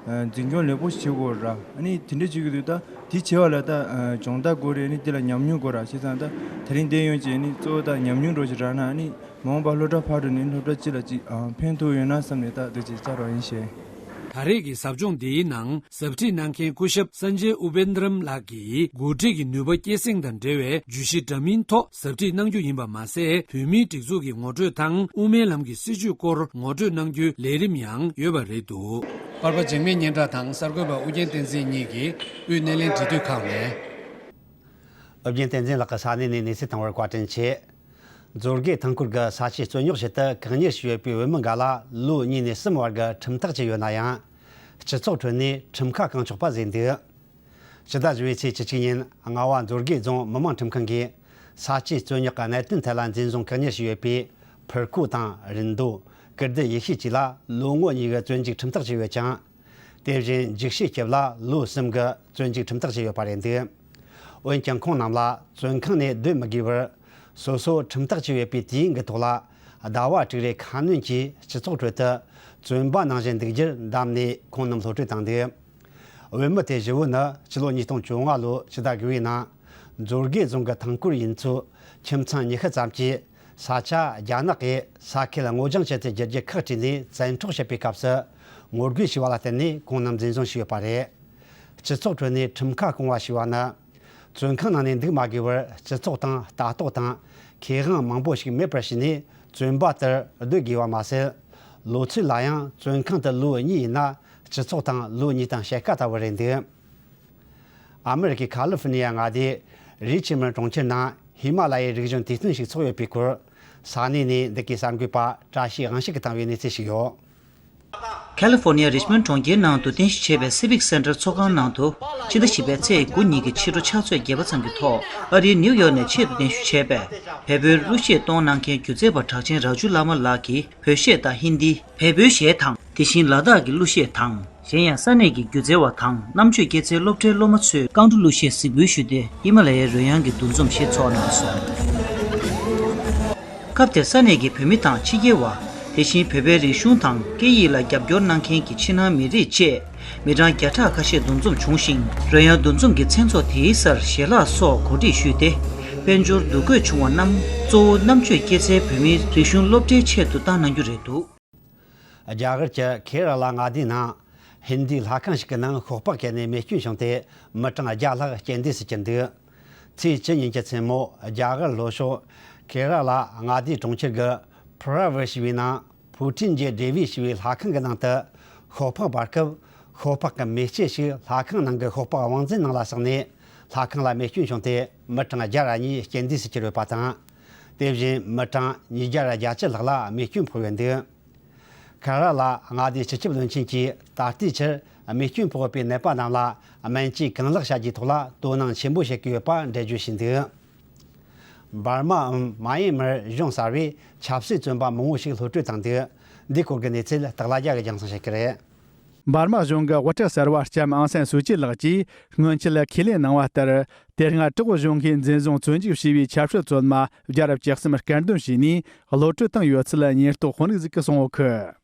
འཛིན་སྐྱོང་ལེགས་པོ་ཞིག་བྱེད་དགོས་ར། ཨ་ནི་དེ་འདྲ་བྱེད་དགོས་དུས་ད་དེ་བྱེད་པ་ལ་ད་སྦྱོང་བརྡར་དགོས་རེད། ཨ་ནི་དེ་ལ་ཉམས་མྱོང་དགོས་ར། བྱས་ཙང་ད་དེ་རིང་འདིར་ཡོང་བྱས་ནི་གཙོ་བོ་ད་ཉམས་མྱོང་འདྲ་ཞིག་རག་ན་ཨ་ནི་མ་འོངས་པ་སློབ་གྲྭ་ཕར་འགྲོ་ནས་སློབ་གྲྭ་སྤྱི་ལ་ཅིག་ཕན་ཐོགས་ཡོད་ན་བསམ་ནས་ད་འདི་ཅིག་བཅར་བ་ཡིན་ཞེས། ད་རེས་ཀྱི་ཟབ་སྦྱོང་འདིའི་ནང་ཟབ་ཁྲིད་གནང་མཁན་སྐུ་ཞབས་སན་ཇེ་ཨུ་པེན་དྲམ་ལགས་ཀྱིས་འགོ་ཁྲིད་ཀྱི་ནུས་པ་སྐྱེད་སྲིང་དང་འབྲེལ་བའི་བརྗོད་གཞི་འདྲ་མིན་ཐོག་ཟབ་ཁྲིད་གནང་རྒྱུ་ཡིན་པ་མ་ཟད། བོད་མིའི་སྒྲིག་འཛུགས་ཀྱི་ངོ་སྤྲོད་དང་དབུ་མའི་ལམ་གྱི་སྲིད་བྱུས་སྐོར་ངོ་སྤྲོད་གནང་རྒྱུའི་ལས་རིམ་ཡང་ཡོད་པ་རེད་འདུག་པར་པ་འཇིགས་མེད་སྙན་གྲགས་དང་གསར་འགོད་པ་ཨུ་རྒྱན་བསྟན་འཛིན་གཉིས་ཀྱིས་དབུས་སྣེ་ལེན་འབྲེལ་མཐུད་ཁང་ནས། ཨུ་རྒྱན་བསྟན་འཛིན་ལགས་ཀྱིས་ས་གནས་ནས་གནས་ཚུལ་བཏང་བར་བཀའ་དྲིན་ཆེ། མཛོད་དགེ་ཐང་སྐོར་གྱི་ས་ཆའི་རྩོད་རྙོག་ཆེད་དུ་བཀག་ཉར་བྱས་ཡོད་པའི་བོད་མི་འགའ་ལ་ལོ་གཉིས་ནས་གསུམ་བར་གྱི་ཁྲིམས་ཐག་བཅད་ཡོད་ན་ཡང་། སྤྱི་ཚོགས་ཁྲོད་ནས་ཁྲིམས་ཁ་བསྐང་ཆོག་པ་བཟོས་འདུག་ཕྱི་ཟླ་བཞི་པའི་ཚེས་བཅུ་གཅིག་ཉིན་རྔ་བ་མཛོད་དགེ་རྫོང་མི་དམངས་ཁྲིམས་ཁང་གིས་ས་ཆའི་རྩོད་རྙོག་གི་གནད་དོན་ཐད་ལ་འཛིན་བཟུང་བཀག་ཉར་བྱས་ཡོད་པའི་ཕུར་ཁོ་དང་རིན་རྡོ། ཀིརྟི་ཡེ་ཤེས་བཅས་ལ་ལོ་ངོ་གཉིས་ཀྱི་བཙོན་འཇུག་ཁྲིམས་ཐག་བཅད་ཡོད་ཅིང་། དེ་བཞིན་འཇིགས་བྱེད་སྐྱབས་ལ་ལོ་གསུམ་གྱི་བཙོན་འཇུག་ཁྲིམས་ཐག་བཅད་ཡོད་པ་རེད་འདུག་འོན་ཀྱང་ཁོང་རྣམས་ལ་བཙོན་ཁང་ནས་སྡོད་མི་དགོས་པར། སོ་སོ་ཁྲིམས་ཐག་བཅད་ཡོད་པའི་དུས་ཡུན་གྱི་ཐོག་ལ་ཟླ་བ་དྲུག་རེ་ཁ་སྣོན་གྱིས་སྤྱི་ཚོགས་ཁྲོད་དུ་བཙོན་པ་ནང་བཞིན་འདུག་རྒྱུར་གདམས་ནས་ཁོང་རྣམས་གློད་བཀྲོལ་བཏང་འདུག་བོད་མི་དེ་བཞི་བོ་ནི་ཕྱི་ལོ་ཉིས་སྟོང་བཅོ་ལྔ་ལོའི་ཕྱི་ཟླ་དགུ་བའི་ནང་མཛོད་དགེ་རྫོང་གི་ཐང་སྐོར་ཡུལ་ཚོའི་ཁྱིམ་ཚང་ཉི་ཤུ་ཙམ་གྱིས། ས་ཆ་རྒྱ་ནག་གིས་ས་ཁུལ་སྔོ་ལྗང་ཅན་དུ་བསྒྱུར་རྒྱུ་ཁག་དཀྲིས་ནས་བཙན་འཕྲོག་བྱེད་པའི་སྐབས་སུ་ངོ་རྒོལ་བྱས་པ་ལ་བརྟེན་ནས་ཁོང་རྣམས་འཛིན་བཟུང་བྱས་ཡོད་པ་རེད། སྤྱི་ཚོགས་ཁྲོད་ནས་ཁྲིམས་ཁ་སྐོང་བ་ཞེས་པ་ནི། བཙོན་ཁང་ནང་ནས་འདུག་མ་དགོས་པར་སྤྱི་ཚོགས་དང་ལྟ་རྟོག་དང་ཁེ་དབང་མང་པོ་ཞིག་མེད་པར་བྱས་ནས་བཙོན་པ་ལྟར་སྡོད་དགོས་པ་མ་ཟད། ལོ་ཚོད་ལ་ཡང་བཙོན་ཁང་དུ་ལོ་གཉིས་ཡིན་ན་སྤྱི་ཚོགས་དང་ལོ་གཉིས་དང་ཕྱེད་ཀ་ལྟ་བུ་རེད་འདུག་ཨ་མེ་རི་ཁའི་ཁ་ལི་ཧྥོ་ནི་ཡ་མངའ་སྡེའི་རི་ཆི་མོན་གྲོང་ཁྱེར་ནང་ཧི་མ་ལ་ཡའི་རིག་གཞུང་དུས་སྟོན་ཞིག་ཚོགས་ཡོད་པའི་སྐོར་ས་གནས་ནས་འདི་གའི་གསར་འགོད་པ་བཀྲ་ཤིས་དབང་ཕྱུག་གིས་བཏང་བའི་གནས་ཚུལ་ཞིག་ཡོད། ཁ་ལི་ཧྥོ་ནི་ཡ་རི་ཆི་མོན་གྲོང་ཁྱེར་ནང་དུ་རྟེན་གཞི་བྱས་པའི་སི་བིག་སེན་ཊར་ཚོགས་ཁང་ནང་དུ་ཕྱི་ཟླ་བཞི་པའི་ཚེས་དགུ་ཉིན་གྱི་ཕྱི་དྲོ་ཕྱག་ཚོད་བརྒྱད་པ་ཙམ་གྱི་ཐོག་ཨ་རིའི་ནིའུ་ཡོག་ནས་ཆེད་དུ་གདན་ཞུ་བྱས་པའི་བལ་པོའི་གླུ་གཞས་གཏོང་གནང་མཁན་སྒྱུ་རྩལ་པ་གྲགས་ཅན་རཱ་ཇུ་བླ་མ་ལགས་ཀྱིས་བོད་གཞས་དང་ཧིན་དི། བལ་པོའི་གཞས་དང་། དེ་བཞིན་ལ་དྭགས་ཀྱི་གླུ་གཞས་དང་། གཞན་ཡང་ས་གནས་ཀྱི་སྒྱུ་རྩལ་བ་དང་རྣམ་དཔྱོད་སྐྱེད་ཚལ་སློབ་གྲྭའི་སློབ་མ་ཚོས་རྐང་བྲོ་གླུ་གཞས་གཟིགས་འབུལ་ཞུས་ཏེ་ཧི་མ་ལ་ཡའི་རོལ་དབྱངས་ཀྱི་འདུ་འཛོམས་ཞིག་ཚོགས་གནང་སོང་། སྐབས་དེར་ས་གནས་ཀྱི་བོད་མི་དང་ཕྱི་རྒྱལ་བ། དེ་བཞིན་བོད་པའི་རིག་གཞུང་དང་སྐད་ཡིག་ལ་རྒྱབ་སྐྱོར་གནང་མཁན་གྱི་ཕྱི་ནང་མི་རིགས་བཅས་མི་གྲངས་བརྒྱ་ཕྲག་ཁ་ཤས་འདུ་འཛོམས་བྱུང་ཞིང་། རོལ་དབྱངས་འདུ་འཛོམས་ཀྱི་མཚན་ཚོགས་དེའི་སར་ཞལ་ལག་སོགས་གོ་སྒྲིག་ཞུས་ཏེ། དཔལ་འབྱོར་འདུ་འགོད་བྱུང་བ་རྣམས་གཙོ་བོ་རྣམ་དཔྱོད་སྐྱེད་ཚལ་བོད་མིའི་རིག་གཞུང་སློབ་གྲྭའི་ཆེད་དུ་བཏང་གནང་རྒྱུ་རེད་འདུག་རྒྱ་གར་གྱི་ཁེ་ར་ལ་མངའ་སྡེའི་ནང་ཧིན་དིའི་ལྷ་ཁང་ཞིག་གི་ནང་ཤོག་སྤགས་བཀལ་ནས་རྨས་སྐྱོན་བྱུང་སྟེ་མི་གྲངས་བརྒྱ་ལྷག་རྐྱེན་འདས་སུ་གྱུར་འདུག་ཚེས་བཅུ་ཉིན་གྱི་མཚན་མོ་རྒྱ་གར་ལྷོ་ཕྱོགས་ཁེ་ར་ལ་མངའ་སྡེའི་གྲོང་ཁྱེར་གྱི་ཕུ་ར་ཝེ་ཞེས་པའི་ནང་ཕུའུ་ཁྲིན་རྗེ་བདེ་བི་ཞེས་པའི་ལྷ་ཁང་གི་ནང་དུ་ཤོག་སྤགས་འབར་སྐབས། ཤོག་སྤགས་ཀྱི་མེ་ལྕེ་ཞིག་ལྷ་ཁང་ནང་གི་ཤོག་སྤགས་དབང་འཛིན་ནང་ལ་ཟགས་ནས་ལྷ་ཁང་ལ་རྨས་སྐྱོན་བྱུང་སྟེ་མི་གྲངས་བརྒྱ་ར་གཉིས་རྐྱེན་འདས་སུ་གྱུར་ཡོད་པ་དང་། དེ་བཞིན་མི་གྲངས་ཉིས་བརྒྱ་ར་བརྒྱད་ཅུ་ལྷག་ལ་རྨས་སྐྱོན་ཕོག་ཡོད་འདུག་ཁ་ར་ལ་མངའ་སྡེའི་སྤྱི་ཁྱབ་བློན་ཆེན་གྱིས་ད་ལྟའི་ཆར་རྨས་སྐྱོན་ཕོག་པའི་ནད་པ་རྣམས་ལ་སྨན་བཅོས་གང་ལེགས་བྱ་རྒྱུའི་ཐོག་ལ་དོ་སྣང་ཆེན་པོ་བྱེད་ཀྱི་ཡོད་པ་འགྲེལ་བརྗོད་བྱས་འདུག་འབར་མའམ་མ་ཡན་མར་གཞུང་གསར་བས་ཆབ་སྲིད་བཙོན་པ་མང་བོ་ཞིག་གློད་གྲོལ་བཏང་འདུག་འདིའི་སྐོར་གྱི་གནས་ཚུལ་སྟག་ལྷ་རྒྱལ་གྱིས་རྒྱང་སྲིང་བྱེད་ཀྱི་རེད། འབར་མ་གཞུང་གི་དབུ་ཁྲིད་གསར་བ་ལྕམ་ཨང་སན་སུའུ་ཅི་ལགས་ཀྱིས་སྔོན་ཆད་ཁས་ལེན་གནང་བ་ལྟར། དེ་སྔ་བྲག་གཞུང་གིས་འཛིན་བཟུང་བཙོན་འཇུག་བྱས་པའི་ཆབ་སྲིད་བཙོན་མ་བརྒྱ་ར་བཅུ་གསུམ་སྐལ་འདོན་བྱས་ནས་གློད་གྲོལ་བཏང་ཡོད་ཚུལ་ཉེན་རྟོག་དཔོན་རིགས་ཟིག་གིས་གསུངས་ཡོད་གི།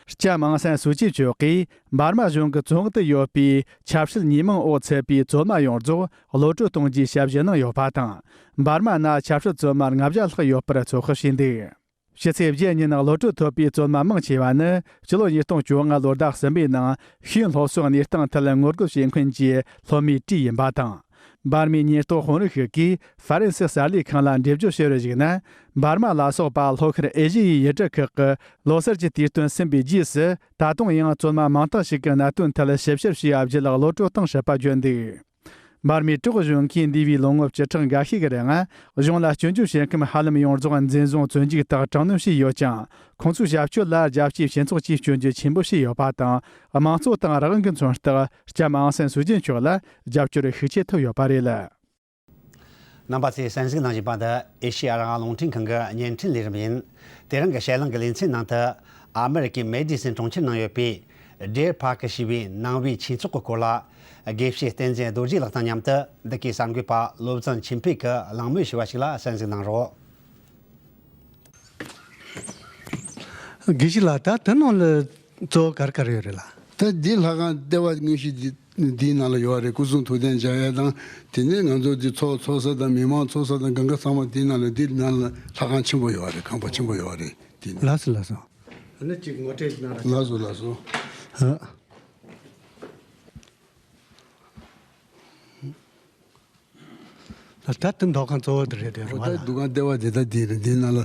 ལྕམ་ཨང་སན་སུའུ་ཅི་མཆོག་གིས་འབར་མ་གཞུང་གི་བཙོན་འོག་ཏུ་ཡོད་པའི་ཆབ་སྲིད་ཉེས་མིང་འོག་ཚུད་པའི་བཙོན་མ་ཡོངས་རྫོགས་གློད་གྲོལ་གཏོང་རྒྱུའི་ཞབས་ཞུ་གནང་ཡོད་པ་དང་། འབར་མ་ན་ཆབ་སྲིད་བཙོན་མ་ལྔ་བརྒྱ་ལྷག་ཡོད་པར་ཚོད་དཔག་བྱས་འདུག་ཕྱི་ཚེས་བརྒྱད་ཉིན་གློད་གྲོལ་ཐོབ་པའི་བཙོན་མ་མང་ཆེ་བ་ནི་སྤྱི་ལོ་ཉིས་སྟོང་བཅོ་ལྔ་ལོའི་ཟླ་གསུམ་པའི་ནང་ཤེས་ཡོན་སློབ་གསོའི་གནས་སྟངས་ཐད་ངོ་རྒོལ་བྱེད་མཁན་གྱི་སློབ་མའི་གྲས་ཡིན་པ་དང་། འབར་མའི་ཉེན་རྟོག་དཔོན་རིགས་ཤིག་གིས་ཧྥ་རན་སི་གསར་ལས་ཁང་ལ་འགྲེལ་བརྗོད་བྱས་པར་གཞིགས་ན། འབར་མ་ལ་སོགས་པ་ལྷོ་ཤར་ཨེ་ཤི་ཡའི་ཡུལ་གྲུ་ཁག་གི་ལོ་གསར་གྱི་དུས་སྟོན་ཟིན་པའི་རྗེས་སུ་ད་དུང་ཡང་བཙོན་མ་མང་དག་ཞིག་གི་གནད་དོན་ཐད་ཞིབ་བཤེར་བྱས་པ་བརྒྱུད་གློད་གྲོལ་བཏང་སྲིད་པ་བརྗོད་འདུག་འབར་མའི་བྲག་གཞུང་གིས་འདས་པའི་ལོ་ངོ་བཅུ་ཕྲག་འགའ་ཤས་ཀྱི་རིང་གཞུང་ལ་སྐྱོན་བརྗོད་བྱེད་མཁན་ཧ་ལམ་ཡོངས་རྫོགས་འཛིན་བཟུང་བཙོན་འཇུག་དང་དྲག་གནོན་བྱས་ཡོད་ཅིང་། ཁོང་ཚོའི་ཞབས་ཕྱོགས་ལ་རྒྱལ་སྤྱིའི་སྤྱི་ཚོགས་ཀྱིས་སྐྱོན་བརྗོད་ཆེན་པོ་བྱས་ཡོད་པ་དང་། དམངས་གཙོ་དང་རང་དབང་གི་མཚོན་རྟགས་ལྕམ་ཨང་སན་སུའུ་ཅི་མཆོག་ལ་རྒྱབ་སྐྱོར་ཤུགས་ཆེ་ཐོབ་ཡོད་པ་རེད། རྣམ་པ་ཚོས་གསན་གཟིགས་གནང་བཞིན་པ་འདི་ཨེ་ཤེ་ཡ་རང་དབང་རླུང་འཕྲིན་ཁང་གི་བརྙན་འཕྲིན་ལས་རིམ་ཡིན། དེ་རིང་གི་ཞལ་ལུང་གི་ལེ་ཚན་ནང་དུ་ཨ་མེ་རི་ཀའི་མེ་ཌི་སན་གྲོང་ཁྱེར་ནང་ཡོད་པའི་ཌེར་ཕཱར་ཁི་ཞེས་པའི་ནང་པའི་ཆོས་ཚོགས་ཀྱི་སྐོར་ལ་དགེ་བཤེས་བསྟན་འཛིན་རྡོ་རྗེ་ལགས་དང་མཉམ་དུ་འདི་གའི་གསར་འགོད་པ་བློ་བཟང་ཆོས་འཕེལ་གྱིས་གླེང་མོལ་ཞུ་བ་ཞིག་ལ་གསན་གཟིགས་གནང་རོགས། དགེ་བཤེས་ལགས། ད་དེ་ནང་ལ་གཙོ་བོ་ག་རེ་ག་རེ་ཡོད་རེད་ལགས། ད་འདི་ལྷ་ཁང་ལྟེ་བ་དངོས་གཞི་འདི་འདིའི་ནང་ལ་ཡོད་རེད། སྐུ་གསུང་ཐུགས་རྟེན་འཇམ་དབྱངས་དང་། དེ་ནས་ང་ཚོ་འདི་ཚོགས་འཚོགས་ས་དང་མི་མང་འཚོགས་ས་དང་གང་ག་ཚང་མ་འདིའི་ནང་ལ། འདི་ནང་ལ་ལྷ་ཁང་ཆེན་པོ་ཡོད་རེད། ཁང་པ་ཆེན་པོ་ཡོད་རེད། འདི་ནང་། ལགས་སོ་ལགས་སོ། ཨ་ནི་གཅིག་ངོ་སྤྲོད་གནང་རོགས། ལགས་སོ་ལགས་སོ། ཨ། ད་ད་དེ་འདུ་ཁང་གཙོ་བོ་དེ་རེད་དེ་རེད་བ། ད་འདུ་ཁང་ལྟེ་བ་དེ་ད་དེ་རེད། དེའི་ནང་ལ་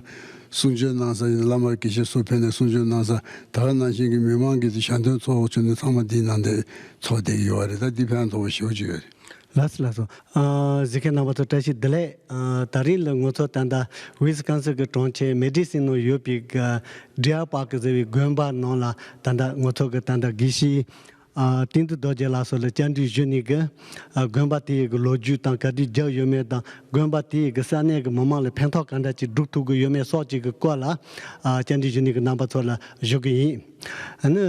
གསུང་ཆོས་གནང་ས་ཡིན། བླ་མ་དགེ་བཤེས་སུ་ཕེབས་ནས་གསུང་ཆོས་གནང་ས། ད་ག་ནང་བཞིན་གྱི་མི་མང་གི་དེ་ཞལ་འདོན་ཚོགས་ཆུང་ནས་ཚང་མ་དེའི་ནང་དེ་ཚོགས་བསྡད་ཀྱི་ཡོད་རེད། ད་དེ་ཕན་ཐོགས་པ་ཞེ་པོ་ཅིག་ཡོད་རེད། ལགས་སོ་ལགས་སོ། ཨ་གཟིགས་མཁན་རྣམ་པ་ཚོ་བཀྲ་ཤིས་བདེ་ལེགས། ཨ་ད་རེས་ལ་ང་ཚོ་ད་ལྟ་ཝི་སི་ཀོན་སིན་གྱི་གྲོང་ཁྱེར་མེ་ཌི་སིན་ནང་ཡོད་པའི་གི་ཌི་ཡར་པཱར་ཀི་ཟེར་བའི་དགོན་པ་ནང་ལ། ད་ལྟ་ང་ཚོ་གི་ད་ལྟ་དགེ་བཤེས་ཨ་བསྟན་འཛིན་རྡོ་རྗེ་ལགས་སོགས་ལ་བཅར་འདྲི་ཞུས་ནས་གི། ཨ་དགོན་པ་དེ་ཡི་གི་ལོ་རྒྱུས་དང་ག་དུས་བརྒྱབ་ཡོད་མེད་དང་། དགོན་པ་དེ་ཡི་གི་ས་གནས་ཀྱི་མི་མང་ལ་ཕན་ཐོགས་ག་འདྲ་ཅིག་སྒྲུབ་ཐུབ་ཀྱི་ཡོད་མེད་སོགས་ཅིག་གི་སྐོར་ལ། ཨ་བཅར་འདྲི་ཞུས་ནས་གི་རྣམ་པ་ཚོ་ལ་ཞུ་གི་ཡིན། ཨ་ནི་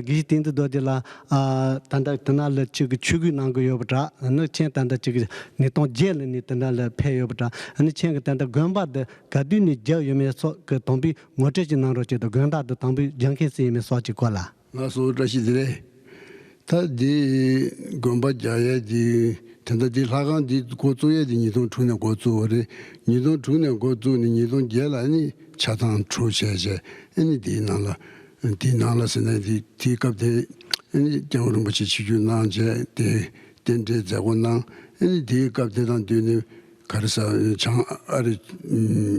དགེ་བཤེས་བསྟན་འཛིན་རྡོ་རྗེ་ལགས། ཨ་ད་ལྟ་དེ་ན་ལ་ཅིག་གི་ཆོས་བརྒྱུད་གནང་གི་ཡོད་པ་འདྲ། ཨ་ནི་ཁྱེད་ད་ལྟ་ཅིག་གི་ཉིས་སྟོང་བརྒྱད་ལ་ནི་དེ་ན་ལ་ཕེབས་ཡོད་པ་འདྲ། ཨ་ནི་ཁྱེད་ཀྱི་ད་ལྟ་དགོན་པ་འདི་ག་དུས་ནས་བརྒྱབ་ཡོད་མེད་སོགས་ཀྱི་དང་པོའི་ངོ་སྤྲོད་ཅིག་གནང་རོགས་བྱེད་དང་། དགོན་བདག་འདི་དང་པོའི་རྒྱག་མཁན་སུ་ཡིན་མིན་སོགས་ཀྱི་སྐོར་ལ། ལགས་སོ། བཀྲ་ཤིས་བདེ་ལེགས། ད་འདི་དགོན་པ་རྒྱག་ཡས་འདི་དེ་འདྲ་འདི་ལྷ་ཁང་འདི་འགོ་བཙུགས་ཡས་འདི་ཉིས་སྟོང་དྲུག་ནས་འགོ་བཙུགས་པ་རེད། ཉིས་སྟོང་དྲུག་ནས་འགོ་བཙུགས་ནས་ཉིས་སྟོང་བརྒྱད་ལ་ཨ་ནི་ཆ་ཚང་གྲུབ་བྱས་བྱས། ཨ་ནི་འདིའི་ནང་ལ་འདིའི་ནང་ལ་ཟེར་ན་འདི་དེའི་སྐབས་དེ་ཨ་ནི་སྐྱབས་མགོན་རིན་པོ་ཆེ་ཆིབས་བསྒྱུར་གནང་བྱས། དེ་རྟེན་འབྲེལ་མཛད་སྒོ་གནང་། ཨ་ནི་དེའི་སྐབས་དེ་དང་བསྟུན་ནས་ག་རེ་ཟ་བྱང་ཨ་རི་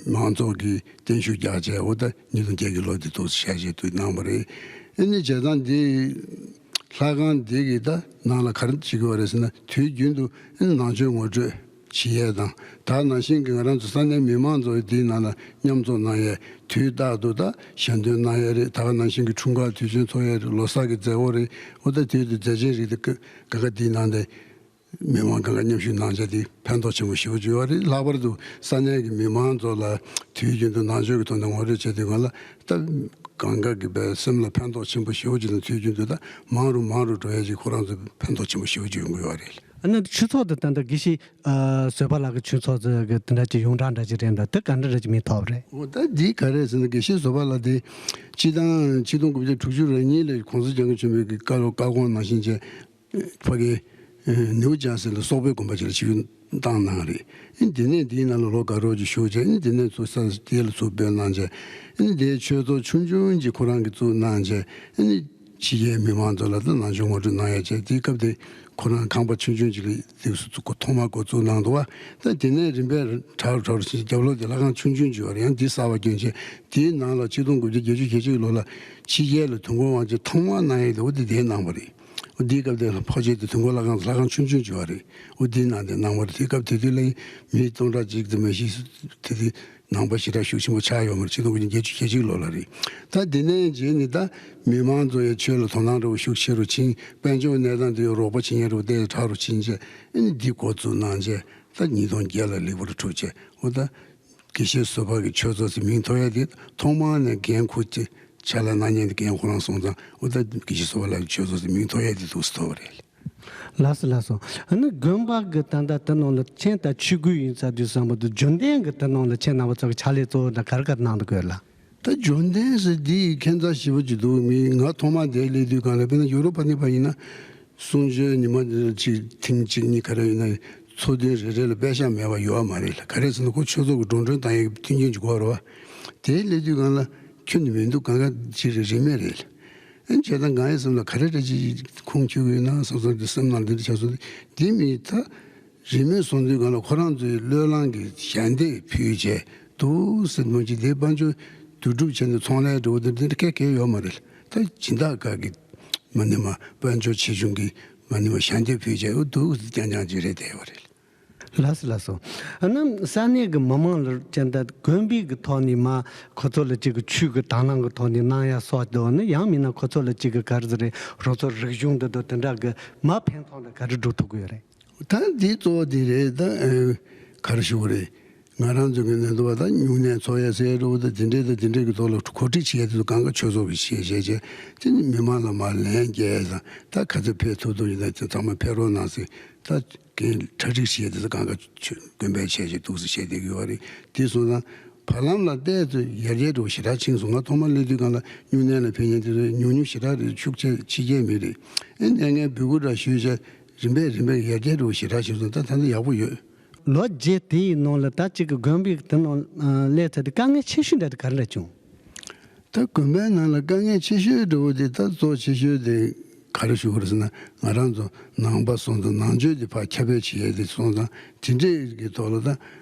མང་ཚོགས་ཀྱིས་བརྟན་བཞུགས་རྒྱག་བྱས། འོ་ད་ཉིས་སྟོང་བརྒྱད་ཀྱི་ལོ་དེ་ཐོག་ཞལ་བཞེས་དུ་གནང་བ་རེད། ཨ་ནི་བྱས་ཙང་འདི་ལྷ་ཁང་འདི་གི་ད་ནང་ལ་ག་རེ་བྱེད་ཀྱི་ཡོད་རེད་ཟེར་ན། དུས་རྒྱུན་དུ་ཨ་ནི་ནང་ཆོས་ངོ་སྤྲོད་བྱེད་ཡས་དང་། ད་ནང་བཞིན་གྱི་ང་རང་ཚོ་ས་གནས་མི་མང་ཚོ་འདིའི་ནང་ལ་མཉམ་འཛོམས་གནང་ཡས། དུས་རྟག་ཏུ་ད་ཞལ་འདོན་གནང་ཡས་རེད། ད་ག་ནང་བཞིན་གྱི་འཁྲུངས་སྐར་དུས་ཆེན་འཚོགས་ཡས་རེད། ལོ་གསར་གྱི་མཛད་སྒོ་རེད། འོ་ད་དུས་དུ་མཛད་ཆེན་རིགས་དེ་ག་ག་འདིའི་ནང་དེ་མི་མང་གང་ག་མཉམ་ཞུགས་གནང་བྱས་དེ་ཕན་ཐོགས་ཆེན་པོ་ཞེ་པོ་ཅིག་ཡོད་རེད། ལྷག་པར་དུ་ས་གནས་ཀྱི་མི་མང་ཚོ་ལ་དུས་རྒྱུན་དུ་ནང་ཆོས་ཀྱི་ཐོག་ནས་ངོ་སྤྲོད་བྱས་དུས་སྒང་ལ་ད་གང་ག་གི་པའི་སེམས་ལ་ཕན་ཐོགས་ཆེན་པོ་ཞེ་པོ་ཅིག་དང་། དུས་རྒྱུན་དུ་ད་མང་རུ་མང་རུ་འགྲོ་ཡས་ཅིག་ཁོ་རང་ཚོ་ཕན་ཐོགས་ཆེན་པོ་ཞེ་པོ་ཅིག་ཡོང་གི་ཡོད་རེད། ཨ་ནི་ཆོས་ཚོགས་དེ་ད་ལྟ་དགེ་བཤེས་ཨ་བཟོད་པ་ལགས་ཀྱི་ཆོས་ཚོགས་ཚོ་གི་དེ་འདྲ་ཅིག་ཡོངས་གྲགས་འདྲ་ཅིག་རེད་འདྲ། དེ་ག་འདྲ་འདྲ་ཅིག་མིང་ཐོབ་རེད། འོ་ད་འདི་ག་རེ་ཟེར་ན། དགེ་བཤེས་བཟོད་པ་ལགས་དེ་སྤྱི་བཏང་ཆིག་སྟོང་དགུ་བརྒྱ་དྲུག་ཅུ་རེ་གཉིས་ལ་གོང་ས་སྐྱབས་མགོན་ཆེན་པོའི་གི་བཀའ་སློབ་བཀའ་དགོངས་ནང་བཞིན་བྱས། ཕ་གི་ནིའུ་ཇར་སི་ལ་སོག་པོའི་དགོན་པ་ཅིག་ལ་ཆིབས་བསྒྱུར་བཏང་གནང་རེད། ཨ་ནི་དེ་ནས་འདིའི་ནང་ལ་ལོ་དགའ་རོགས་ཅིག་བཞུགས་བྱས། ཨ་ནི་དེ་ནས་ཚུར་ས་དེ་ལ་ཚུར་འབོད་གནང་བྱས། ཨ་ནི་དེའི་ཆོས་ཚོགས་ཆུང་ཆུང་ཅིག་ཁོ་རང་གིས་བཙུགས་གནང་བྱས། ཨ་ནི་ཕྱི་རྒྱལ་མི་མང་ཚོ་ལ་ད་ནང་ཆོས་ངོ་སྤྲོད་གནང་ཡ་བྱས། དེའི་སྐབས་དེ་ཁོ་རང་ཁང་པ་ཆུང་ཆུང་ཅིག་ལ་དེ་ཚོ་ཐོག་མར་འགོ་བཙུགས་གནང་འདུག་བ། ད་དེ་ནས་རིམ་པས་དྲག་རུ་དྲག་རུ་ཕྱིན། རྒྱབ་ལོགས་དེ་ལྷ་ཁང་ཆུང་ཆུང་ཅིག་ཡོད་རེད། ཡང་དེ་གསར་པ་བསྐྱོན་བྱས། དེའི་ནང་ལ་ཆིག་སྟོང་དགུ་བརྒྱ་བརྒྱད་ཅུ་གྱ་གཅིག་ལོ་ལ་ཕྱི་རྒྱལ་ལ་དུས་འཁོར་དབང་ཆེན་ཐོག་མར་གནང་ཡས་དེ་འོ་དེ་དེའི་གནང་བ་རེད། འོ་དེའི་སྐབས་དེ་ལ་ཕོ་ཆེ་དེ་དུས་འཁོར་ལྷ་ཁང་ལྷ་ཁང་ཆུང་ཆུང་ཅིག་ཡོད་རེད། འོ་དེའི་ནང་དེ་གནང་བ་རེད། དེའི་སྐབས་དེ་དུས་ལ་མི་སྟོང་ཕྲག་གཅིག་ཙམ་མ་གཏོགས་དེ་དུས་ནང་པ་ཞེ་དྲག་ཤུགས་ཆེན་པོ་ཆགས་ཡོད་མ་རེད། ཆིག་སྟོང་དགུ་བརྒྱ་བརྒྱད་ཅུ་གྱ་གཅིག་ལོ་ལ་རེད། ད་དེ་ནས་རྗེས་ནས་ད་མི་མང་ཚོ་ཡང་ཆོས་ལ་དོ་སྣང་འདྲ་བོ་ཤུགས་ཆེ་རུ་ཕྱིན། དཔལ་འབྱོར་གནས་སྟངས་དེ་ཡང་རོགས་པ་བྱེད་མཁན་འདྲ་བོ་དེ་དྲག་རུ་ཕྱིན་བྱས། ཨ་ནི་འདི་འགོ་བཙུགས་གནང་བྱས། ད་ཉིས་སྟོང་བརྒྱད་ལ་ལེགས་པོར་གྲུབ་བྱས། འོ་ད་དགེ་བཤེས་བཟོད་པ་གི་ཆོས་ཚོགས་ཟེར་མིང་ཐོབ་ཡ་དེ་ཐོག་མར་ནས་འགན་ཁུར་ཏེ་ཕྱག་ལས་གནང་མཁན་དེ་རྒན་ཁོ་རང་སོང་ཙང་། འོ་ད་དགེ་བཤེས་བཟོད་པ་ལགས་ཀྱི་ཆོས་ཚོགས་ཟེར་མིང་ཐོབ་ཡ་དེ་འདུག་སེ་ཐོབ་པ་རེད། ལགས་སོ་ལགས་སོ། ཨ་ནི་དགོན་པ་གི་ད་ལྟ་དེ་ནང་ལ་ཁྱེད་ད་ཆོས་སྐུལ་ཡིན་ཚར་དུས་ཙམ་པ་དུ་རྒྱུན་གཏན་གྱི་དེ་ནང་ལ་ཁྱེད་རྣམ་པ་ཚོ་གི་ཕྱག་ལས་གཙོ་བོ་འདྲ་ག་རེ་ག་རེ་གནང་འདུག་གོ་ལགས། ད་རྒྱུན་ལྡན་ཟེར་འདི་ཁྱད་མཚར་ཞེ་པོ་ཅིག་འདུག་མི་ང་ཐོག་མ་འདིར་སླེབས་དུས་སྒང་ལ་དཔེར་ན་ཡུ་རོབ་ཕ་ནི་པ་ཡིན་ན་གསུང་ཆོས་ཉི་མ་གཅིག་ཐེངས་གཅིག་གཉིས་ག་རེ་ཡིན་ན་ཚོགས་ཐུན་རེ་རེ་ལ་པེ་ཤག་མེད་པ་ཡོད་མ་རེད་ལ། ག་རེ་ཟེར་ན་ཁོ་ཆོས་ཚོགས་ཀྱི་འགྲོ་གྲོན་བཏང་ཡས་ཀྱི་མཐུན་རྐྱེན་ཅིག་དགོས་རེད་བ། དེར་སླེབས་དུས་སྒང་ལ་ཁྱོན་ནས་མི་འདུག་གང་ག་ཅིག་རེད། རིན་མེད་རེད་ལ། ཨ་ནི་བྱས་ཙང་ང་ཡི་སེམས་ལ་ག་རེ་འདྲ་ཅིག་ཁུངས་འཁྱོལ་གྱི་ཡོད་ན་བསམ་བསམ་དེ་སེམས་ནང་འདི་འདྲ་ཆགས་སོང་། འདི་མི་ད། རིན་མེད་སོང་དུས་སྒང་ལ་ཁོ་རང་ཚོའི་བློས་བསླངས་ཀྱི་ཞལ་འདེབས་ཕུལ་བྱས་འདུག་སེ་མ་གཞི་དེ་དཔལ་འབྱོར་བསྡུ་སྒྲུབ་བྱས་ནས་ཚོང་ལས་འགྲོ་བ་དེ་འདྲ་ག་གེ་ཡོད་མ་རེད། ད་སྦྱིན་བདག་ཁག་གིས་མ་ཎི་མ་དཔལ་འབྱོར་ཆེ་ཆུང་གིས་མ་ཎི་མ་ཞལ་འདེབས་ཕུལ་བྱས་འོ་འདུག་སེ་རྐྱང་རྐྱང་ཅིག་རེད་བསྡད་ཡོད་རེད། ལགས་སོ་ལགས་སོ། ཨ་ནི་ས་གནས་ཀྱི་མི་མང་ལ་ཅན་ད་དགོན་པའི་གི་ཐོག་ནས་མ་ཁོ་ཚོ་ལ་གཅིག་གི་ཆོས་ཀྱི་དང་བླངས་ཀྱི་ཐོག་ནས་གནང་ཡ་སོགས་དང་། ཨ་ནི་ཡང་མིན་ན་ཁོ་ཚོ་ལ་གཅིག་གི་ག་རེ་ཟེར་རེད། རང་ཚོ་རིག་གཞུང་འདི་དང་དེ་འདྲ་གི་མ་ཕན་ཐོགས་ལ་ག་རེ་སྒྲུབ་ཐུབ་ཀྱི་ཡོད་རེད། ད་འདི་གཙོ་བོ་འདི་རེད། ད་ཨེ་ག་རེ་ཞུ་དགོས་རེད། ང་རང་ཚོ་གི་ནང་དུ་བ་ད་སྨྱུང་གནས་འཚོགས་ཡ་ཟེར་འགྲོ་བ་ད་དེ་འདྲས་ད་དེ་འདྲས་ཀྱི་ཐོག་ལ་གོ་སྒྲིག་བྱེད་ཡ་དེ་ཚོ་གང་ག་ཆོས་ཚོགས་ཀྱིས་བྱས་བྱས་བྱས། དེ་ནི་མི་མང་ལ་མར་ལན་རྒྱག་ཡ་དང་། ད་ག་ཚོད་ཕེབས་ཐུབ་ཐུབ་ཡིན་ན་དེ་ཚང་མ་ཕེབས་རོགས་གནང་ཟེར། ད་གན་གྲ་སྒྲིག་བྱེད་ཡ་དེ་ཚོ་གང་ག་ཆོས་དགོན་པའི་བྱས་བྱས་འདུག་སེ་བྱས་བསྡད་ཀྱི་ཡོད་རེད། དེ་སོང་ཙང་བར་ལམ་ལ་བལྟས་ཚོད་ཡར་རྒྱས་འགྲོ་ཞེ་དྲག་ཕྱིན་སོང་། ང་ཐོག་མ་སླེབས་དུས་སྒང་ལ་སྨྱུང་གནས་ལ་ཕེབས་མཁན་དེ་ཚོ་ཉུང་ཉུང་ཞེ་དྲག་རེད། ཤུགས་ཆེ་ཕྱི་རྒྱལ་མི་རེད། ཨེ་གནས་ངན་འབོད་སྐུལ་འདྲ་ཞུས་བྱས། རིམ་པས་རིམ་པས་ཡར་རྒྱས་འགྲོ་ཞེ་དྲག་བྱུང་སོང་། ད་ད་ནི་ཡག་པོ་ཡོད། ལོ་བརྒྱད་དེ་ཡི་ནང་ལ་ད་གཅིག་གི་དགོན་པའི་དེ་ནང་ཨ་སླེབས་ཚར་དུས་དཀའ་ངལ་ཆེ་ཤོས་འདྲ་དེ་ག་རེ་འདྲ་བྱུང་། ད་དགོན་པའི་ནང་ལ་དཀའ་ངལ་ཆེ་ཤོས་འདྲ་བོ་དེ་ད་གཙོ་ཆེ་ཤོས་དེ་ ག་རེ་ཞུ་དགོས་རེད་ཟེར་ན། ང་རང་ཚོ་ནང་པ་སོང་ཙང་ནང་ཆོས་དེ་ཕར་ཁྱབ་སྤེལ་བྱེད་ཡས་དེ་སོང་ཙང་། དེ་འདྲས་ཀྱི་ཐོག་ལ་ད་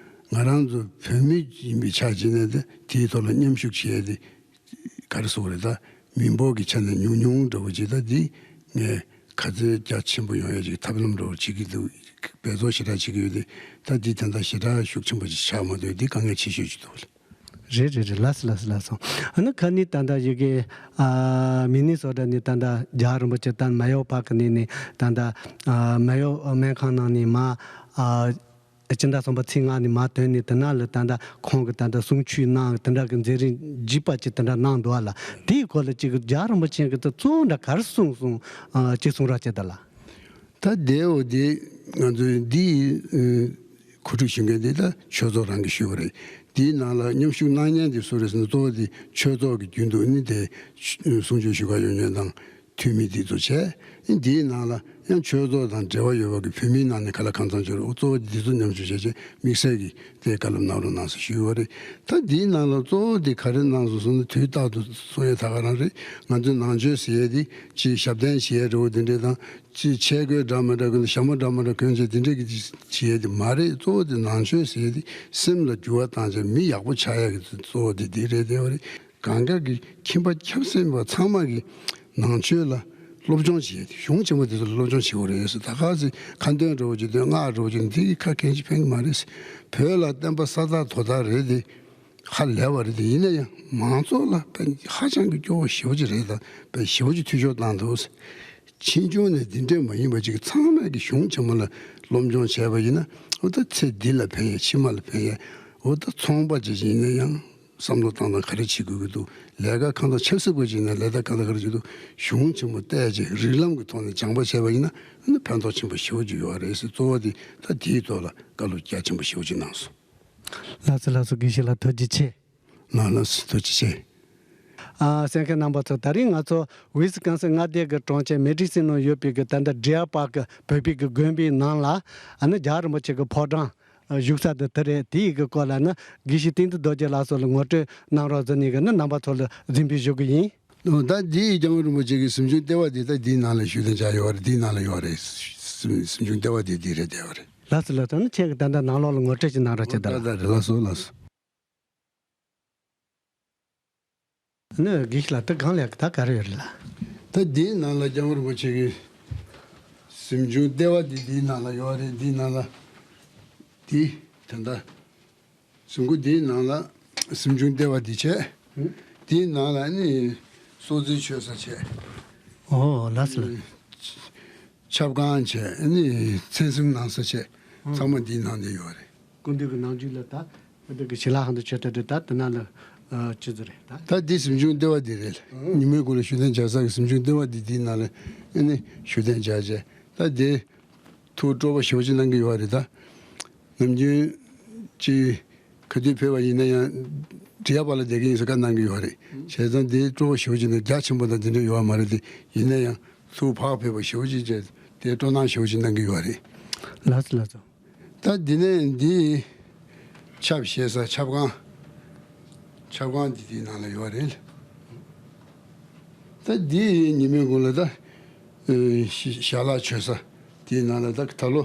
ང་རང་ཚོ་བོད་མི་ཡིན་པའི་ཆ་བྱས་ནས་ད་དེའི་ཐོག་ལ་མཉམ་ཞུགས་བྱེད་ཡས་དེ་ག་རེ་ཟེར་དགོས་རེད། ད་མི་འབོར་གྱི་ཆ་ནས་ཉུང་ཉུང་འདྲ་བོ་ཅིག་ད་འདི་ངས་ག་ཚོད་རྒྱ་ཆེན་པོ་ཡོང་ཡས་ཅིག་ཐབས་ལམ་འདྲ་བོ་བྱེད་ཀྱི་འདུག་འབད་བརྩོན་ཞེ་དྲག་བྱེད་ཀྱི་ཡོད་དེ། ད་འདི་དེ་འདྲ་ཞེ་དྲག་ཤུགས་ཆེན་པོ་ཅིག་ཆགས་མ་འདུག་འདི་དཀའ་ངལ་ཆེ་ཤོས་ཅིག་འདུག་རེད་རེད་རེད། ལགས་སོ་ལགས་སོ་ལགས་སོ། ཨ་ནི་ཁ་ནི་ད་ལྟ་ཡི་གེ་ཨ་མི་ནི་སོ་ཊ་ནི་ད་ལྟ་རྒྱལ་བ་རིན་པོ་ཆེ་ད་མེ་ཡོ་པར་ཀི་ནས་ནི་ད་ལྟ་ཨ་མེ་ཡོ་སྨན་ཁང་ནང་ནས་མ་ཨ་སྤྱི་ཟླ་གསུམ་པ་ཚེས་ལྔ་ནས་མ་ཐོན་ནས་དེ་ན་ལ་ད་ལྟ་ཁོང་གི་ད་ལྟ་གསུང་ཆོས་གནང་དེ་འདྲ་གི་མཛད་རིམ་རྒྱས་པ་ཅིག་དེ་འདྲ་གནང་འདུག་ཨ་ལ། དེའི་སྐོར་ལ་ཅིག་རྒྱལ་བ་རིན་པོ་ཆེ་གི་ད་གཙོ་བོ་འདྲ་ག་རེ་གསུངས་སོང་ཨ་ཅིག་གསུང་རོགས་བྱེད་ད་ལ། ད་དེའོ་དེ་ང་ཚོའི་འདི་ཨ་གོ་སྒྲིག་ཞུ་མཁན་དེ་ད་ཆོས་ཚོགས་རང་གིས་ཞུས་པ་རེད། དེའི་ནང་ལ་མཉམ་ཞུགས་གནང་མཁན་དེ་སུ་རེད་ཟེར་ན། གཙོ་བོ་དེ་ཆོས་ཚོགས་ཀྱི་རྒྱུན་དུ་ནི་དེ་གསུང་ཆོས་ཞུ་ག་ཡོང་མཁན་དང་འཐུས་མི་དེ་ཚོ་བྱས། དེའི་ནང་ལ་ཡང་ཆོས་ཚོགས་དང་འབྲེལ་བ་ཡོད་པ་གི་བོད་མིའི་ནང་ནས་ག་ལ་གང་འཚམ་ཅིག་རེད། གཙོ་བོ་དེ་ཚོ་མཉམ་ཞུགས་བྱས་བྱས་དམིགས་བསལ་གྱི་དེ་བཀའ་སློབ་གནང་རོགས་གནང་ཟེར་ཞུས་པ་རེད། ད་དེའི་ནང་ལ་གཙོ་བོ་དེ་ག་རེ་གནང་སོང་ཟེར་ན། དུས་རྟག་ཏུ་གསུང་ཡས་ད་ག་རང་རེད། ང་ཚོའི་ནང་ཆོས་ཟེར་ཡས་དེ་ཅིག་ཞབས་བརྟན་བྱེད་ཡས་འདྲ་བོ་དེ་འདྲས་དང་། ཅིག་ཆས་གོས་འདྲ་མི་འདྲ་གོན། ཞྭ་མོ་འདྲ་མི་འདྲ་གོན་བྱས་དེ་འདྲས་ཀྱི་བྱེད་ཡས་དེ་མ་རེད། གཙོ་བོ་དེ་ནང་ཆོས་ཟེར་ཡས་དེ་སེམས་ལ་འགྱུར་བ་བཏང་བྱས་མི་ཡག་པོ་ཆགས་ཡས་ཀྱི་གཙོ་བོ་དེ་དེ་རེད། དེ་བ་རེད། གང་ག་གི་ཁྱིམ་པ་ཁྱིམ་སེམས་པ་ཚང་མ་གི་ནང་ཆོས་ལ་སློབ་སྦྱོང་བྱེད་ཡས་དེ་གཞུང་ཆེན་པོ་དེ་ཚོ་ལ་སློབ་སྦྱོང་བྱེད་དགོས་རེད་ཟེར། ད་ག་ཚོད་ཁ་འདོན་འདྲ་བོ་བྱེད་དུས་སྔགས་འདྲ་བོ་བྱེད་དུས་དེ་གི་ཁ་གང་ཅི་ཕན་གི་མ་རེད་ཟེར། བོད་ལ་བསྟན་པ་ས་ཐག་དོ་ཐག་རེད་དེ། ཧ་ལས་པ་རེད་དེ། ཡིན་ན་ཡང་མང་ཚོགས་ལ་དཔེ་ཧ་ཅང་གི་སྐྱོ་བོ་ཞེ་པོ་ཅིག་རེད། ད་དཔེ་ཞེ་པོ་ཅིག་འཐུས་ཤོར་བཏང་འདུག་ཕྱིས་འབྱུང་ནས་འདི་འདྲས་མ་ཡིན་པ་ཅིག་ཚང་མས་ཀྱི་གཞུང་ཆེན་མོ་ལ་སློབ་སྦྱོང་བྱས་པ་ཡིན་ན། འོ་ད་ཚེ་འདི་ལ་ཕན་ཡས། ཕྱི་མ་ལ་ཕན་ཡས། འོ་ད་ཚོང་པ་ཅིག་ཡིན་ན་ཡང་བསམ་བློ་བཏང་སྟངས་ག་རེ་བྱེད་དགོས་ཀྱི་འདུག་ལས་ཀ་གང་དང་ཆབ་སྲིད་པ་ཅིག་ཡིན་ན་ལས་ཀ་གང་དང་ག་རེ་བྱེད་འདུག་གཞུང་ཆེན་མོ་བལྟས་བྱས་རིགས་ལམ་གྱི་ཐོག་ནས་སྦྱངས་པ་བྱས་པ་ཡིན་ན། ཨ་ནི་ཕན་ཐོགས་ཆེན་པོ་ཞེ་པོ་ཅིག་ཡོད་རེད་ཟེར། གཙོ་བོ་དེ་ད་དེའི་ཐོག་ལ་བཀའ་སློབ་རྒྱ་ཆེན་པོ་ཞེ་པོ་ཅིག་གནང་སོང་། ལགས་སོ་ལགས་སོ། དགེ་བཤེས་ལགས་ཐུགས་རྗེ་ཆེ། ལགས་ལགས་སོ། ཐུགས་རྗེ་ཆེ། ཨ་གསན་མཁན་རྣམ་པ་ཚོ། ད་རིང་ང་ཚོ་ཝི་སི་ཀོན་སིན་མངའ་སྡེ་གི་གྲོང་ཁྱེར་མེ་ཌི་སིན་ནང་ཡོད་པའི་གི་ད་ལྟ་ཌི་ཡར་པཱར་ཀི་བོད་པའི་གི་དགོན་པའི་ནང་ལ། ཨ་ནི་རྒྱལ་བ་རིན་པོ་ཆེ་གི་ཕོ་བྲང་བཞུགས་ས་དེ་དེ་རེད། དེའི་གི་སྐོར་ལ་ནི་དགེ་བཤེས་བསྟན་འཛིན་རྡོ་རྗེ་ལགས་སོགས་ལ་ངོ་སྤྲོད་གནང་རོགས་ཟེར་ནས་གི་ནི་རྣམ་པ་ཚོ་ལ་གཟིགས་འབུལ་ཞུ་གི་ཡིན། ད་འདི་སྐྱབས་མགོན་རིན་པོ་ཆེ་གི་གཟིམ་ཆུང་ལྟེ་བ་འདི་ད་འདིའི་ནང་ལ་བཞུགས་གདན་འཇགས་ཡོད་རེད། འདིའི་ནང་ལ་ཡོད་རེད། གཟིམ་གཟིམ་ཆུང་ལྟེ་བ་འདི་འདི་རེད། བསྡད་ཡོད་རེད། ལགས་སོ་ལགས་སོ། ཨ་ནི་ཁྱེད་ཀྱིས་ད་ལྟ་ནང་ལོགས་ལ་ངོ་སྤྲོད་ཅིག་གནང་རོགས་བྱེད་དང་། ད་ད་རེད། ལགས་སོ་ལགས་སོ། ནི་དགེ་བཤེས་ལགས། ད་སྒང་ལ་ད་ག་རེ་ཡོད་རེད་ལགས། ད་འདིའི་ནང་ལ་སྐྱབས་མགོན་རིན་པོ་ཆེ་གི་གཟིམ་ཆུང་ལྟེ་བ་འདི་འདིའི་ནང་ལ་ཡོད་རེད། འདིའི་ནང་ལ་འདི་ད་ལྟ་གཟིམ་ཁུག་འདིའི་ནང་ལ་གཟིམ་ཆུང་ལྟེ་བ་འདི་བྱས། འདིའི་ནང་ལ་ནི་སྲོག་རྩོལ་མཆོད་ས་བྱས། ཨོ་ལགས་སོ་ལགས། ཆབ་ཁང་བྱས། ཨ་ནི་མཚན་གསུམ་གནང་ས་བྱས། ཨང་། ཚང་མ་འདིའི་ནང་དུ་ཡོད་རེད། སྐུ་མདུན་གྱི་ནང་རྒྱུད་ལ་ད་སྐུ་མདུན་གྱི་ཞལ་ལག་ཧང་དུ་མཆོད་རྟེན་རེད། ད་དེ་ནང་ལ་ཨ་ཅི་ཟེར་རེད་ད། ད་འདི་གཟིམ་ཆུང་ལྟེ་བ་འདི་རེད། ཨང་། ཉི་མའི་གུང་ལ་བཞུགས་གདན་འཇགས་ས་གི་གཟིམ་ཆུང་ལྟེ་བ་འདི། འདིའི་ནང་ལ་ཨ་ནི་བཞུགས་གདན་འཇགས་བྱས། ད་འདི་ཐུགས་སྤྲོ་པོ་ཞེ་པོ་ཅིག་གནང་གི་ཡོད་རེད། ད་ནམ་རྒྱུན་ཅིག་ག་དུས་ཕེབས་པ་ཡིན་ན་ཡང་ཌི་ཡར་པཱར་ལ་བསྡད་ཀྱི་ཡིན་ཟེར་བཀའ་གནང་གི་ཡོད་རེད། བྱས་ཙང་འདི་སྤྲོ་པོ་ཞེ་པོ་ཅིག་འདུག་རྒྱ་ཆེན་པོ་དང་འདི་འདྲ་ཡོད་མ་རེད་དེ། ཡིན་ན་ཡང་ཐུགས་བག་ཕེབས་པ་ཞེ་པོ་ཅིག་བྱས་དེ་སྤྲོ་སྣང་ཞེ་པོ་ཅིག་གནང་གི་ཡོད་རེད། ལགས་སོ་ལགས་སོ། ད་འདི་ནས་འདི་ཆབ་བཞེས་ས་ཆབ་ཁང་། ཆབ་ཁང་འདི་དེའི་ནང་ལ་ཡོད་རེད། ད་འདི་ཉི་མའི་གུང་ལ་ད་ཨེ་ཞལ་ལག་མཆོད་ས་དེའི་ནང་ལ། ད་ད་ལོ་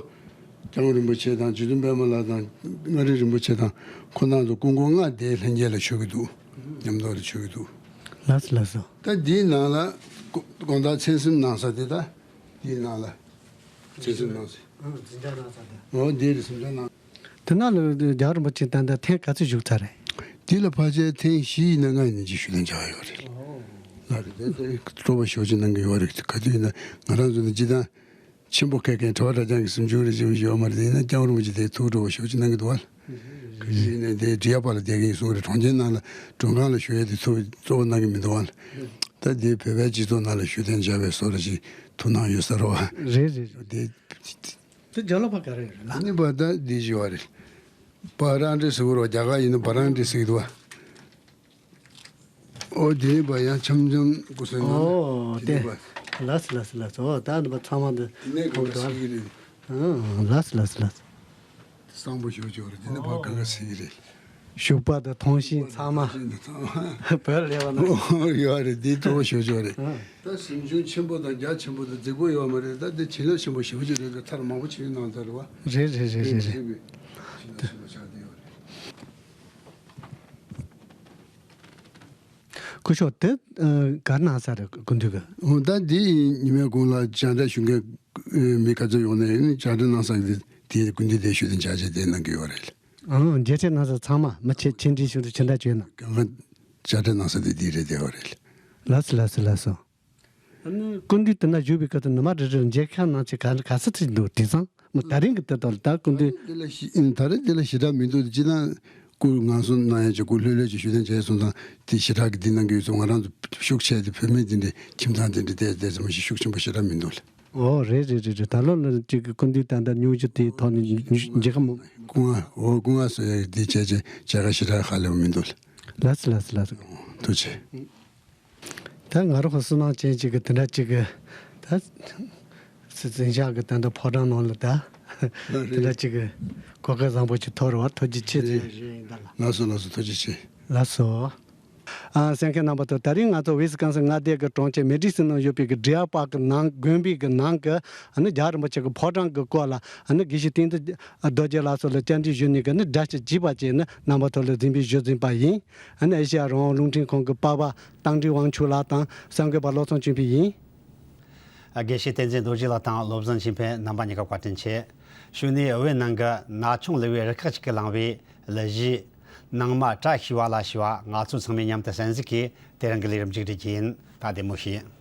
སྐྱབས་མགོན་རིན་པོ་ཆེ་དང་རྗེ་བཙུན་པད་མ་ལགས་དང་མངའ་རིས་རིན་པོ་ཆེ་དང་ཁོང་རྣམ་ཚོ་སྐུ་འཁོར་ལྔ་དེ་ལྷན་རྒྱས་ལ་མཆོད་ཀྱི་འདུག་མཉམ་དུ་ལ་མཆོད་ཀྱི་འདུག་ལགས་སོ་ལགས་སོ། ད་འདིའི་ནང་ལ་དགོང་དག་མཚན་གསུམ་གནང་ས་དེ། ད་འདིའི་ནང་ལ་མཚན་གསུམ་གནང་ས། ཨ་འཛིན་གྲྭ་གནང་ས་དེ། འོ་འདི་རེད། གཟིམ་ཆུང་གནང་། དེ་ནང་ལ་རྒྱལ་བ་རིན་པོ་ཆེ་ད་ལྟ་ཐེངས་ག་ཚོད་བཞུགས་ཚར་རེད། འདི་ལ་ཕལ་ཆེར་ཐེངས་བཞི་ཡིན་ན་ལྔ་ཡིན་ན་ཅིག་བཞུགས་གདན་འཇགས་ཡོད་རེད། ལགས་རེད། དེ་དེ་སྤྲོ་པོ་ཞེ་པོ་ཅིག་གནང་གི་ཡོད་རེད། ག་དུས་ཡིན་ན་ང་རང་ཚོ་ནི་སྤྱིར་བཏང་ཆེན་པོ་མཁས་མཁན་གྲྭ་པ་གྲྭ་རྐྱང་གི་གཟིམ་ཆུང་རེ་ཅིག་ཡོད་མ་རེད། ཡིན་ན་སྐྱབས་མགོན་རིན་པོ་ཆེ་དེ་ཐུགས་སྤྲོ་པོ་ཞེ་པོ་ཅིག་གནང་གི་འདུག་བ། ག་དུས་ཡིན་ན་དེ་ཌི་ཡར་པཱར་ལ་བསྡད་ཀྱི་ཡིན་གསུང་གི་རེད། གྲོང་ཁྱེར་ནང་ལ་མགྲོན་ཁང་ལ་བཞུགས་ཡས་དེ་ཐུགས་གཙོ་བོ་གནང་གི་མི་འདུག་བ། ད་དེ་བོད་པའི་སྤྱི་ཚོགས་ནང་ལ་བཞུགས་གདན་འཇགས་པའི་བཟོ་འདྲ་ཅིག་ཐུགས་སྣང་ཡོད་ས་རེད་བ། རེད་རེད་རེད། དེ། དེ་རྒྱབ་ལོགས་པ་ག་རེ་རེད་ལགས། ཨ་ནི་བ་ད་འདི་ཞིག་བ་རེད། བ་རང་འདྲེ་ཟེར་གི་རེད་བ། རྒྱ་གར་ཡིན་ན་བ་རང་འདྲེ་ཟེར་གི་འདུག་བ། ཨོ་དེ་བ་ཡང་འཆམ་འཆམ་སྐུ་གསུང་ནང་ཨོ་དེ་དེ་བ། ལགས་སོ་ལགས་སོ་ལགས་སོ། ཨོ་ད་འདི་བ་ཚང་མ་འདི་དེ་ནས་ག་ག་ཟེར་གི་རེད། ཨང་། ལགས་སོ་ལགས་སོ་ལགས་སོ། གསང་པོ་ཞུ་ཆོག་རེད། དེ་ནས་བ་ག་ག་ཟེར་གི་རེད། ཞོགས་པ་དང་ཐོངས་ཤིང་ཚང་མ་བོད་ལ་སླེབས་པ་ན། ཡོད་རེད། འདི་གཙོ་བོ་ཞུ་ཆོག་རེད། ད་གཟིམ་ཆུང་ཆེན་པོ་དང་རྒྱ་ཆེན་པོ་དང་རྫིག་པོ་ཡོད་མ་རེད། ད་འདི་བྱིན་རླབས་ཆེན་པོ་ཞེ་པོ་ཅིག་རེད། ད་མཐར་མང་པོ་བྱིན་གནང་ཚར་བ། རེད་རེད་རེད་རེད་རེད། ཆེན་པོའི་བྱིན་རླབས་ཆེན་པོ་ཆགས་བསྡད་ཡོད་རེད། སྐུ་ཞབས་དེ་ག་རེ་གནང་ས་རེད། སྐུ་མདུན་གྱི། འོ་ད་འདི་ཉི་མའི་གུང་ལ་བཅར་འདྲི་ཞུ་མཁན་མི་ག་ཚོད་ཡོང་ནས་ཡིན་ན་བཅར་འདྲི་གནང་ས་གི་དེ་སྐུ་མདུན་དེ་ཞུ་དེ་བཅར་འདྲི་དེ་གནང་གི་ཡོད་རེད། ཨང་། མཇལ་འཕྲད་གནང་ས་ཚང་མ་མི་ཆེ་ཆེ་འདྲི་ཞུ་འདྲི་ཆེ་འདྲ་བྱོས་ན། གང་ག་བཅར་འདྲི་གནང་ས་དེ་འདི་རེད་དེ་ཡོད་རེད། ལགས་སོ་ལགས་སོ་ལགས་སོ། ཨ་ནི་སྐུ་མདུན་དེ་ན་བཞུགས་པའི་སྐབས་དུ་ནུ་མ་རེ་རེར་མཇལ་ཁ་གནང་ཆེད་ག་ག་ས་ཚིག་འདུག་དེང་སང་མི་ད་རིང་གི་དེ་དག་ལ་ད་སྐུ་མདུན། དེ་ལ་ཞི་ད་རེས་དེ་ལ་ཞེ་དྲག་མི་འདུག་སྤྱིར་ན་སྐུ་ངལ་གསོ་གནང་ཡ་ཅིག་སྐུ་ལྷོད་ལྷོད་ཅིག་ཞུ་དན་བྱས་སོང་ཙང་དེ་ཞེ་དྲག་གི་འདི་གནང་གི་ཡོད་ཙང་ང་རང་ཚོ་ཤུགས་ཆེ་དེ་བུད་མེད་དེ་འདྲའི་ཁྱིམ་ཚང་དེ་འདྲའི་དེ་དེ་ཙམ་ཞིག་ཤུགས་ཆེན་པོ་ཞེ་དྲག་མི་འདུག་ལ། ཨོ་རེད་རེད་རེད་རེད། ད་ལོ་ལ་ཅིག་གི་སྐུ་མདུན་ད་ལྟ་སྙུང་གཞི་དེའི་ཐོག་ནས་མཇལ་ཁ་མོ། སྐུ་ངལ་ཨོ་སྐུ་ངལ་གསོ་ཡ་འདི་བྱས་བྱས་མཇལ་ཁ་ཞེ་དྲག་ཧ་ལས་པ་མི་འདུག་ལ། ལགས་སོ་ལགས་སོ་ལགས་སོ། ཐུགས་རྗེ་ཆེ། ད་ང་རང་ཧོ་བསོད་ནམས་ཅན་ཅིག་གི་དེ་འདྲ་ཅིག་གི་ད་སི་འཛིན་བྱ་གི་ད་ལྟ་ཕོ་བྲང་ནང་ལ་ད་དེ་འདྲ་ཅིག་གི་གོ་སྐབས་བཟང་པོ་ཅིག་ཐོབ་རེད་བ། ཐུགས་རྗེ་ཆེ་ཟེར་ཞུ་ཡིན་ད་ལ། ལགས་སོ་ལགས་སོ། ཐུགས་རྗེ་ཆེ། ལགས་སོ། ཨ་གསན་མཁན་རྣམ་པ་ཚོ། ད་རིང་ང་ཚོ་ཝི་སི་ཀོན་སིན་མངའ་སྡེ་གི་གྲོང་ཁྱེར་མེ་ཌི་སིན་ནང་ཡོད་པའི་གི་ཌི་ཡར་པཱར་ཀི་ནང་དགོན་པའི་གི་ནང་གི་ཨ་ནི་རྒྱལ་བ་རིན་པོ་ཆེ་གི་ཕོ་བྲང་གི་སྐོར་ལ་ཨ་ནི་དགེ་བཤེས་བསྟན་འཛིན་རྡོ་རྗེ་ལགས་སོགས་ལ་བཅར་འདྲི་ཞུས་ནས་གི་ནི་སྒྲ་ཆ་བརྗིད་པ་བཅས་ནི་རྣམ་པ་ཚོ་ལ་གཟིགས་འབུལ་ཞུ་ཟིན་པ་ཡིན། ཨ་ནི་ཨེ་ཤེ་ཡ་རང་དབང་རླུང་འཕྲིན་ཁང་གི་པ་ཕ་ཏང་ཀྲི་དབང་ཕྱུག་ལགས་དང་གསར་འགོད་པ་བློ་བཟང་ཆོས་འཕེལ་ཡིན། དགེ་བཤེས་བསྟན་འཛིན་རྡོ་རྗེ་ལགས་དང་བློ་བཟང་ཆོས་འཕེལ་རྣམ་པ་གཉིས་ཀ་བཀའ་དྲིན་ཆེ། གཞུག་ནས་བོད་ནང་གི་ན་ཆུང་ལུས་པའི་རུ་ཁག་ཅིག་གིས་བླངས་པའི་གླུ་གཞས་ནང་མ་བཀྲ་ཤིས་པ་ལ་ཞུ་བ་ང་ཚོ་ཚང་མས་མཉམ་དུ་གསན་གཟིགས་ཀྱིས་དེ་རིང་གི་ལས་རིམ་མཇུག་སྒྲིལ་རྒྱུ་ཡིན། ད་བདེ་མོ་བྱོས།